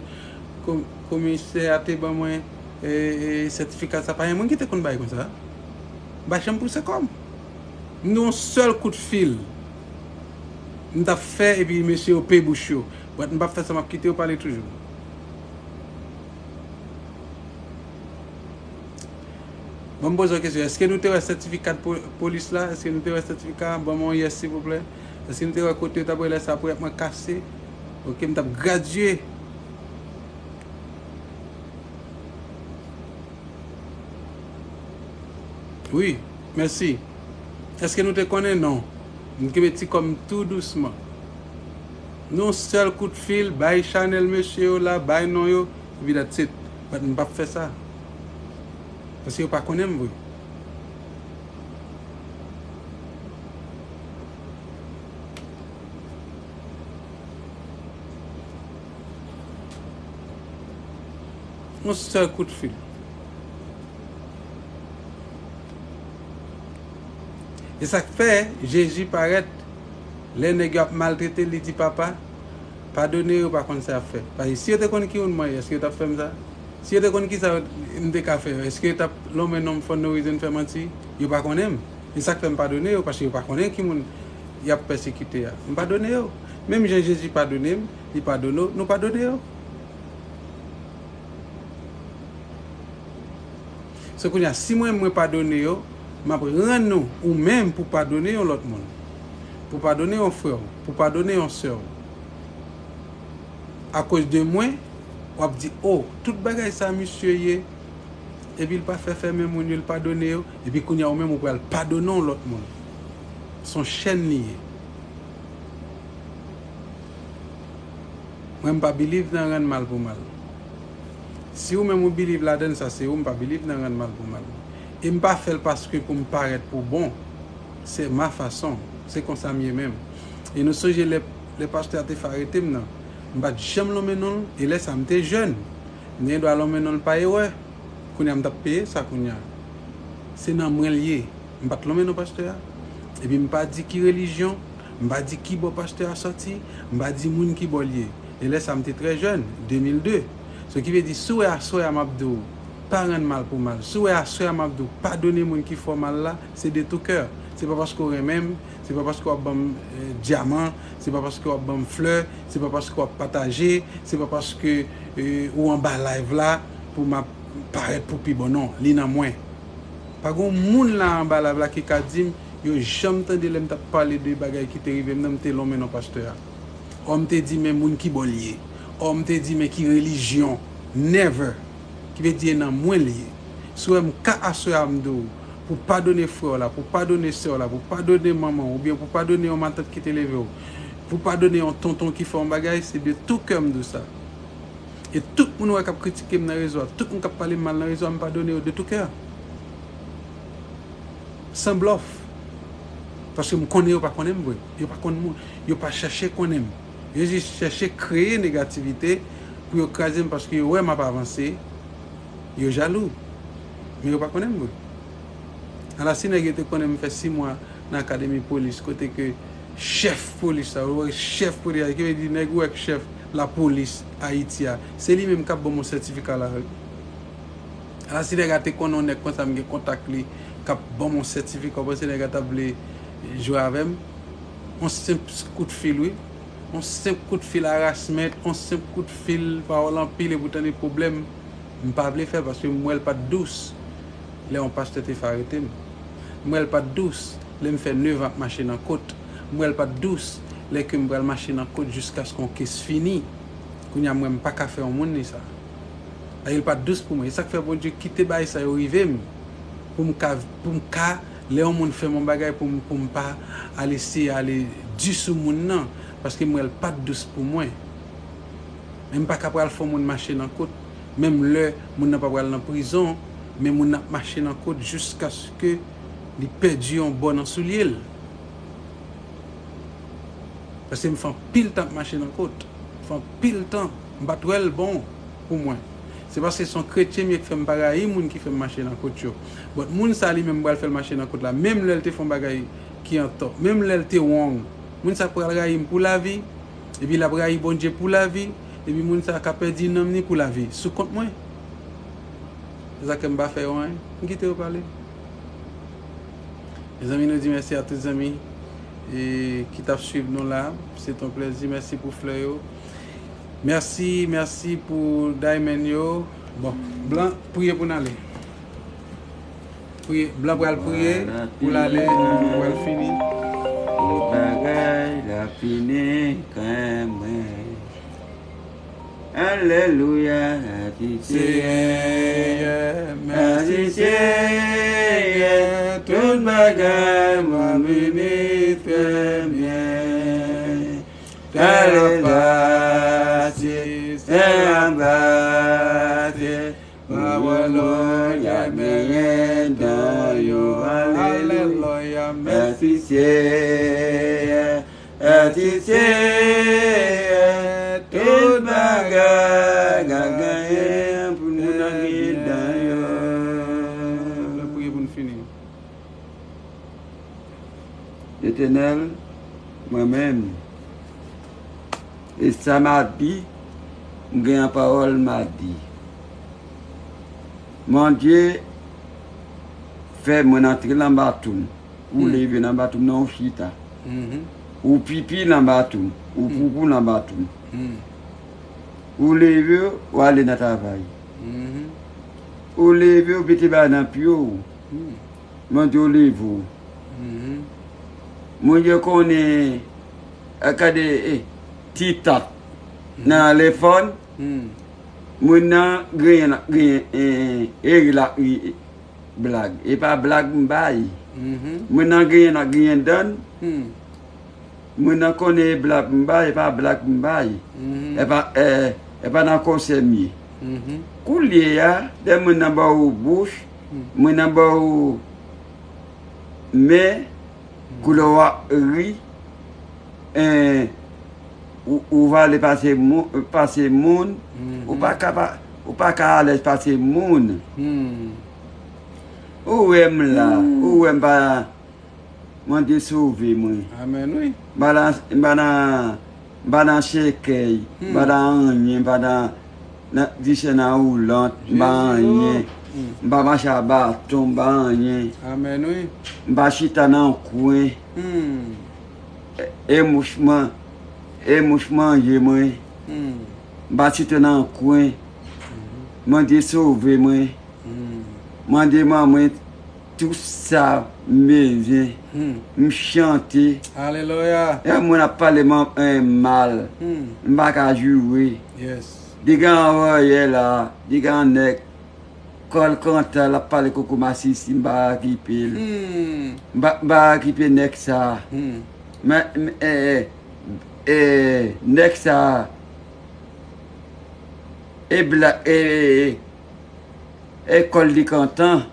ko-, komisè a te ban mwen, e, e, sètifika sa? Pa gen moun ki te konn bay konsa. M pa janm pouse kò m. M gen yon sèl kout fil m t ap fè, epi mesye yo pe bouch yo. But m p ap fè sa, m ap kite yo pale toujou. Bon, m poze yon kesyon. Èske nou te wè sètifika po-, polis la? Èske nou te wè sètifika? Ban mwen yon yes, silvouplè. Èske nou te wè kote yo t ap wè lè sa pou mwen kase? Ok, m t ap gradye. Wi, mèsi. Èske nou te konnen? Non. M kenbe ti kò m tou dousman. Yon sèl kout fil, bay chanèl mesye yo la, bay non yo, epi that's it. But m p ap fè sa. Paske yo pa konnen m vre. Yon sèl kout fil. E sa k fè Jezi parèt, lè nèg yo ap maltrete l, li di, "Papa, padone yo, yo pa konn sa y ap fè." Paske si yo te konn ki moun mwen ye, èske yo t ap fè m sa? Si yo te konn ki sa yo, m te ka fè yo, èske yo t ap lonmen non m for no reason, fè manti? Yo pa konnen m. E sa k fè m padone yo, paske yo pa konnen ki moun y ap pèsekite a. M padone yo. Menm jan Jezi padone m, li padone w, nou padone yo. So kounye a, si mwen, mwen padone yo, m ap rann ou, ou menm, pou padone yon lòt moun. Pou padone yon frè w, pou padone yon sè w. Akoz de mwen, w ap di, "O, tout bagay sa misye ye, epi l pa fè fèmen moun yo, l padone yo, epi kounye a ou menm ou pral padone yon lòt moun." Se yon chèn li ye. Mwen, m pa believe nan rann mal pou mal. Si ou menm ou believe ladann sa, se ou, m pa believe nan rann mal pou mal. E m pa fè l paske pou m parèt pou bon. Se ma fason. Se konsa m ye menm. E nou sonje lè, lè pastè a te fè arete m nan, m pa t janm lonmen non l, e lè sa m te jèn. M te gen dwa lonmen non l pa erè. Kounye a m t ap peye sa kounye a. Se nan mwen l ye. M pa t lonmen non pastè a. Epi m pa di ki relijyon, m pa di ki bò pastè a sòti, m pa di moun ki bò l ye. E lè sa m te trè jèn, de mil de. So ki vle di, si w wè aswè a m ap di w, pa rann mal pou mal. Si w wè aswè a m ap di w, padone moun ki fè w mal la, se de tou kè. Se pa paske w renmen m, se pa paske w ap ban m, eh, dyaman, se pa paske w ap ban m flè, se pa paske w ap pataje, se pa paske, eh, ou anba live la pou m ap parèt pou pi bon. Non, li nan mwen. Pa gen moun la anba live la ki ka di m, yo janm tande lè m t ap pale de bagay ki te rive m nan, m te lonmen non pastè a. Ò, m te di men moun ki bò l ye. Ò, m te di men ki relijyon. Never. Ki vle di e nan mwen l ye. Si w wè m ka aswè a m di w, pou padone frè w la, pou padone sè w la, pou padone manman w, oubyen pou padone yon matant ki te leve w, pou padone yon tonton ki fè yon bagay, se de tou kè m di w sa. E tout moun ou wè k ap kritike m nan rezo a, tout moun k ap pale m mal nan rezo a, m padone yo de tou kè. San blòf. Paske m konnen yo pa konnen m vre. Yo pa konn moun. Yo pa chèche konnen m. Yo jis chèche kreye negativite pou yo kraze m paske yo wè m ap avanse. Yo jalou. Men yo pa konnen m vre. Ala si nèg yo te konnen m fè sis mwa nan akademi polis, kote ke chèf polis la, ou wè chèf polis la, ki vle di nèg ou wè k chèf lapolis Ayiti a, se li menm k ap ban m yon sètifika lari. Ala si nèg la te konnen yon nèg konsa m gen kontak li, k ap ban m yon sètifika, ou panse nèg la t ap vle jwe avè m? Yon senp kout fil, wi. Yon senp kout fil arasment, yon senp kout fil pawòl anpil epi w tande pwoblèm. M pa vle fè l paske m wè l pa t dous lè yon pastè te fè arete m. M wè l pa t dous lè m fè nevan ap mache nan kot. M wè l pa t dous lè ke m pral mache nan kot jiskaske yon kes fini. Kounye a m wè m pa ka fè yon moun ni sa. Paske l pa t dous pou mwen. E sa k fè Bondye kite bagay sa yo rive m. Pou m ka, pou m ka, lè yon moun fè m yon bagay, pou m, pou m pa al eseye ale di sou moun nan. Paske m wè l pa t dous pou mwen. Men m pa ka pral fè yon moun mache nan kot. Menm lè moun nan pa pral nan prizon, men moun nan ap mache nan kot jiskaske li pèdi yon bò nan soulye l. Paske m fè anpil tan ap mache nan kot. M fè anpil tan. M pa t wè l bon pou mwen. Se paske se yon kretyen m ye k fè m pa rayi moun ki fè m mache nan kot yo. But moun sa li menm m pral fè l mache nan kot la. Menm lè l te fè yon bagay ki antò. Menm lè l te wrong. Moun sa pral rayi m pou lavi. Epi l ap rayi Bondye pou lavi. Epi moun sa ka pèdi nanm ni pou lavi. Sou kont mwen. Se sa ke m pa fè yo anyen. M kite yo pale. Mezanmi, nou di mèsi a tout zanmi e, ki t ap swiv nou la. Se t yon plèzi. Mèsi pou flè yo. Mèsi, mèsi pou diamond yo. Bon, blan, priye pou n ale. Priye, blan pral priye pou l ale, nou pral fini. Tout bagay la fini kanmenm. Alelouya, mèsi Seyè, mèsi Seyè, tout bagay mwen vini trè byen. Tèl pase, tèl pase, pawòl ou y ap benyen dan yo. Alelouya, mèsi Seyè. Mèsi Seyè, tout bagay ka genyen pou nou nan mitan yo. Nou priye pou n fini. Letènèl, mwen menm, e sa m a di, m gen yon pawòl m a di. Bondye fè mwen antre nan bato m. Ou leve nan bato m nan, ou chita. Ou pipi nan bato m. Ou poupou nan bato m. Ou leve, ou ale nan travay. Ou leve, ou mete bagay nan pye w. Mwen di w leve w. Mwen di w konnen, eh, gade, eh, ti tat nan lefòn. Mwen nan genyen, genyen, eh, eh, eh, la, eh, eh, blag. E pa blag m bay. Mwen nan genyen, nan genyen dan. Mwen nan konnen e blag m bay, e pa blag m bay. E pa, e, e pa nan konsè m ye. Koulye a, lè mwen nan ba w bouch, mwen nan ba w men, koulè w ap ri, en, ou, ou vale pase moun, pase moun, ou pa ka pa, ou pa ka alèz pase moun. Ou wè m la, ou wè m pa, Bondye sove mwen. Amèn, wi. M pa nan, m pa nan, m pa nan sèkèy, m pa nan anyen, m pa nan, nan, di se nan woulant, m pa anyen. M pa mache a baton, m pa anyen. Amèn, wi. M pa chita nan kwen. E, e mouch man-, e mouch manje mwen. M pa chita nan kwen. Bondye sove mwen. Mande manman tou sa m bezwen. M chante. Alelouya. Lè moun ap pale m, eh, mal, m pa ka joure. Yes. Degan anvòyè la, degan nèg, kòl kanta, l ap pale koko masisi, m pa okipe l. M pa, m pa okipe nèg sa. Men, men, eh, eh, eh, nèg sa, e bla, e, e, e, e kòl li kontan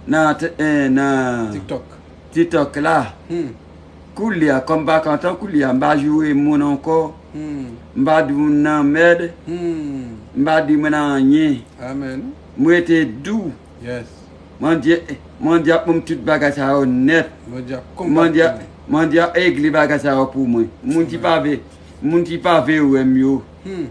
nan, eh, nan TikTok. TikTok la. Hmm. Koulye a, kòm m pa kontan koulye a, m pa joure moun ankò. Hmm. M pa di moun nan mèd. Hmm. M pa di moun nan anyen. Amen. M rete dou. Yes. Mandye, Mandye ap ban m tout bagay sa yo nèt. Mandye ap konbat pou mwen. Mandye ap regle bagay sa yo pou mwen. Moun ki pa vle, moun ki pa vle wè m yo. Hmm.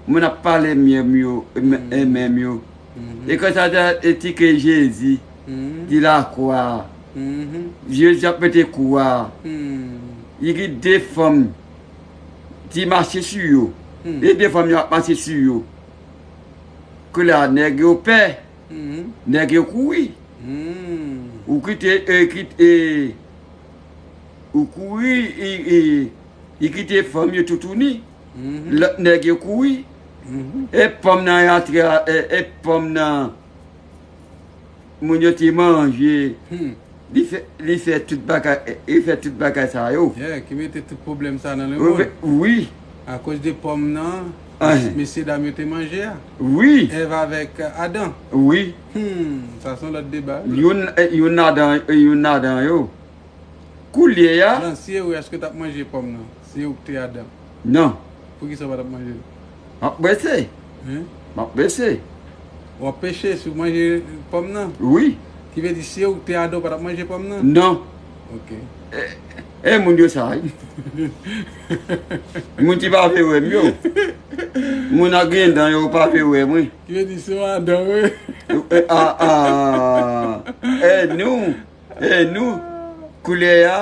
Moun ap pale mye m yo, e men m yo. Mhm. E kansa ta etike Jezi, mhm, di lakwa a. Mhm. Jezi ap mete kou a. Hmm. Li gen de fanm ki mache sou yo. Hmm. E de fanm yo ap mache sou yo. Koulye a nèg yo pè. Mhm. Nèg yo kouri. Hmm. Ou kite, e, kit-, e, ou kouri, e, e, li kite fanm yo toutouni. Mhm. Lòt nèg yo kouri. Mhm. E pòm nan rantre a, e, e pòm nan moun yo te manje. Hmm. Li fè, li fè tout bagay, li fè tout bagay sa yo. Yeah, ki mete tout pwoblèm sa nan lemonn. Wi. Akoz de pòm nan, ah, mesye dam yo te manje a. Wi. Èv avèk, euh, Adan. Wi. Hmm, sa se yon lòt deba. Youn, eh, youn ladan, eh, youn ladan yo. Koulye a. Nan, si e ou, èske w t ap manje pòm nan? Si e ou k te Adan. Non. Poukisa w pa t ap manje l? M ap prese. Hein? M ap prese. W ap peche si w manje pòm nan? Wi. Ki vle di si e ou k te Adan, w pa t ap manje pòm nan? Non. Ok. E, e moun yo sa, wi. Moun ki pa vle wè m yo. Moun ak gen dan yo pa vle wè mwen. Ki vle di si w Adan, wi. E, a, a. E, nou. E nou, koulye a,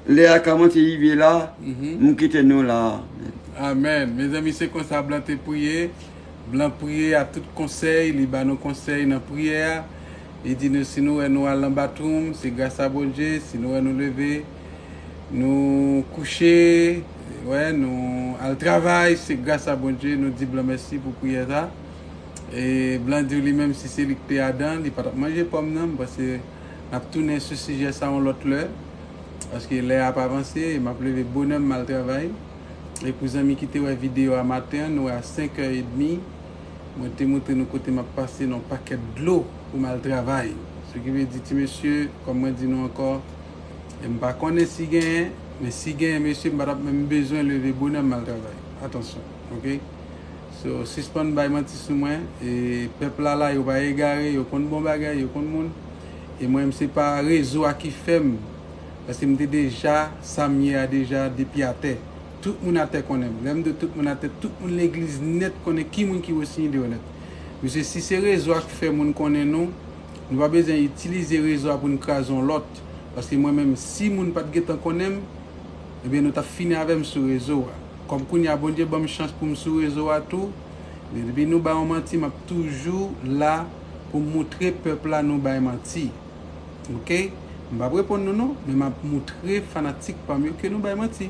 lè a kòmanse rive la, mhm, m kite nou la. Amèn. Mezanmi, se konsa Blan te priye. Blan priye a tout konsèy, li ba nou konsèy nan priyè a. Li di nou, si nou wè nou al nan bathroom, se gras a Bondye. Si nou wè nou leve, nou kouche, wè, nou al travay, se gras a Bondye. Nou di Blan mèsi pou priyè sa. E Blan di w li menm, si se li ki te Adan, li pa t ap manje pòm nan. M panse n ap tounen sou sijè sa yon lòt lè, paske lè a ap avanse, e m ap leve bonè, m al travay. E pou zanmi ki te wè videyo a maten an, nou wè a senk è edmi, mwen te montre nou kote m ap pase nan yon pakèt dlo pou m al travay. Sa ki vle di, ti mesye, kòm mwen di nou ankò, e m pa konnen si genyen, men si genyen, mesye, m pa t ap menm bezwen leve bonè, m al travay. Atansyon, ok? So, sispann bay manti sou mwen. E pèp la la, yo pa egare, yo konn bon bagay, yo konn moun. E mwen, m se pa rezo a ki fè m, paske m te deja, sa m ye a deja, depi atè. Tout moun atè konnen m. Lè m di tout moun atè, tout moun legliz nèt konnen ki moun ki Rosiny Deronette. Mesye, si se rezo a ki fè moun konnen nou, nou pa bezwen itilize rezo a pou n kraze yon lòt. Paske mwen menm, si moun pa t gentan konnen m, ebyen, nou t ap fini avè m sou rezo a. Kòm kounye a Bondye ban m chans pou m sou rezo a tou, men depi nou ba yon manti, m ap toujou la pou m moutre pèp la nou bay manti. Ok? M p ap reponn nou non, men m ap moutre fanatik pa m yo ke nou bay manti.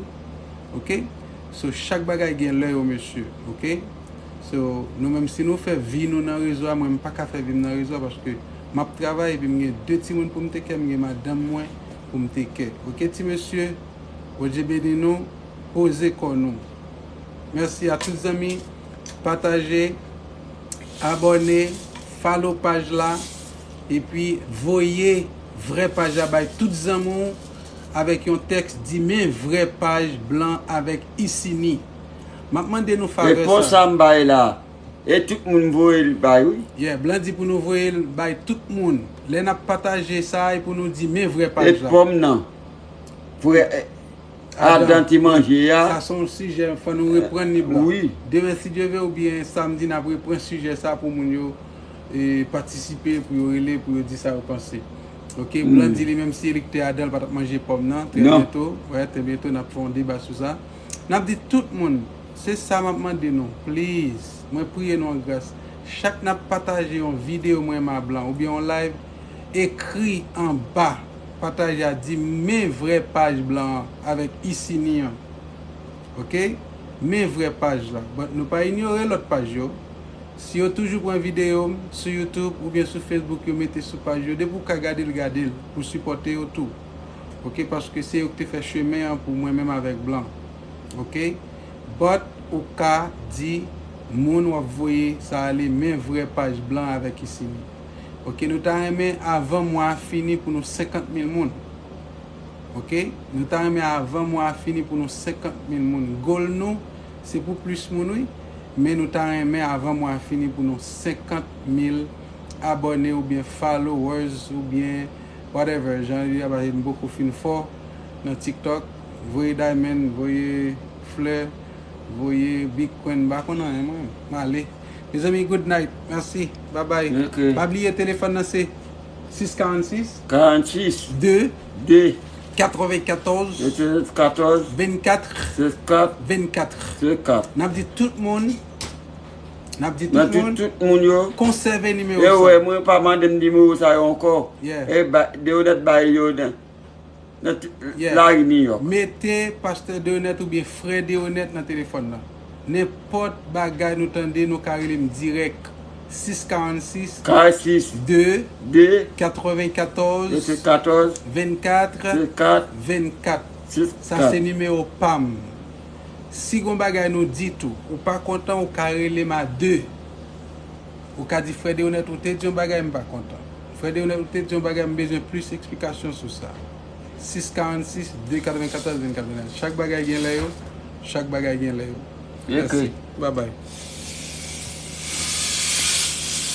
Ok? So, chak bagay gen lè yo, mesye. Ok? So, nou menm si nou fè vi nou nan rezo a, mwen m pa ka fè vi m nan rezo a paske m ap travay epi m gen de timoun pou m teke, m gen madanm mwen pou m teke. Ok, ti mesye? Bondye beni nou. Poze kò nou. Mèsi a tout zanmi. Pataje, abòne, follow paj la, epi voye vrè paj la bay tout zanmi w avèk yon tèks di men vrè paj Blan avèk Isini. M ap mande nou favè sa. Repons sa m bay la. E tout moun voye l bay, wi. Yeah, Blan di pou nou voye l bay tout moun. Lè n ap pataje sa, e pou nou di men vrè paj la. E pòm nan. Vrè, e, Adan. Adan te manje a. Sa se yon sijè, fò nou reprann li, Blan. Wi. Demen, si Dye vle, oubyen samdi, n ap reprann sijè sa pou moun yo, e, patisipe, pou yo rele, pou yo di sa yo panse. Ok, Blan di li menm si li te Adan, li pa t ap manje pòm nan. Trè byento, wè, trè byento, n ap fè yon deba sou sa. N ap di tout moun, se sa m ap mande nou, please, mwen priye nou an gras. Chak n ap pataje yon videyo mwen menm a Blan oubyen yon live, ekri anba pataje a, di men vrè paj Blan an avèk Isini an. Ok? Men vrè paj la. But nou pa inyore lòt paj yo. Si yo toujou pran videyo m sou YouTube oubyen sou Facebook, yo mete sou paj yo, depi w ka gade l, gade l pou sipòte yo tou. Ok? Paske se yo ki te fè chemen an pou mwen menm avèk Blan. Ok? But ou ka di moun w ap voye sa ale, men vrè paj Blan avèk Isini. Ok, nou ta renmen avan mwa a fini pou nou senkant mil moun. Ok? Nou ta renmen avan mwa a fini pou nou senkant mil moun. Goal nou, se pou plis moun, wi. Men nou ta renmen avan mwa a fini pou nou senkant mil abòne oubyen followers oubyen whatever. Jan li a, m poko fin fò nan TikTok. Voye diamond, voye flè, voye bitcoin, m pa konn anyen mwen. M ale. Mezanmi, good night. Mèsi. Bye bye. Ok. Pa bliye telefòn nan se sis karannsis, karannsis, de, de, katrevenkatòz, katrevenkatòz, vennkat, vennkat, vennkat. N ap di tout moun, n ap di tout moun, tout moun yo konsève nimewo sa. E wè, mwen pa mande m nimewo sa yo ankò. Yeah. E ba, Deonèt bay yo nan, nan tout lari New York. Mete pastè Deonèt oubyen frè Deonèt nan telefòn nan. Nenpòt bagay nou tande, nou ka rele m dirèk. Sis karannsis, karannsis, de, de, katrevenkatòz, katrevenkatòz, vennkat, vennkat, vennkat. Sa se nimewo pa m. Si gon bagay nou di tou, ou pa kontan, ou ka rele m a de. Ou ka di, frè Deonèt, ou te di yon bagay, m pa kontan. Frè Deonèt, ou te di yon bagay, m bezwen plis eksplikasyon sou sa. Sis karannsis, de katrevenkatòz, vennkat, vennkat. Chak bagay gen lè yo, chak bagay gen lè yo. Ok. Mèsi. Bye bye.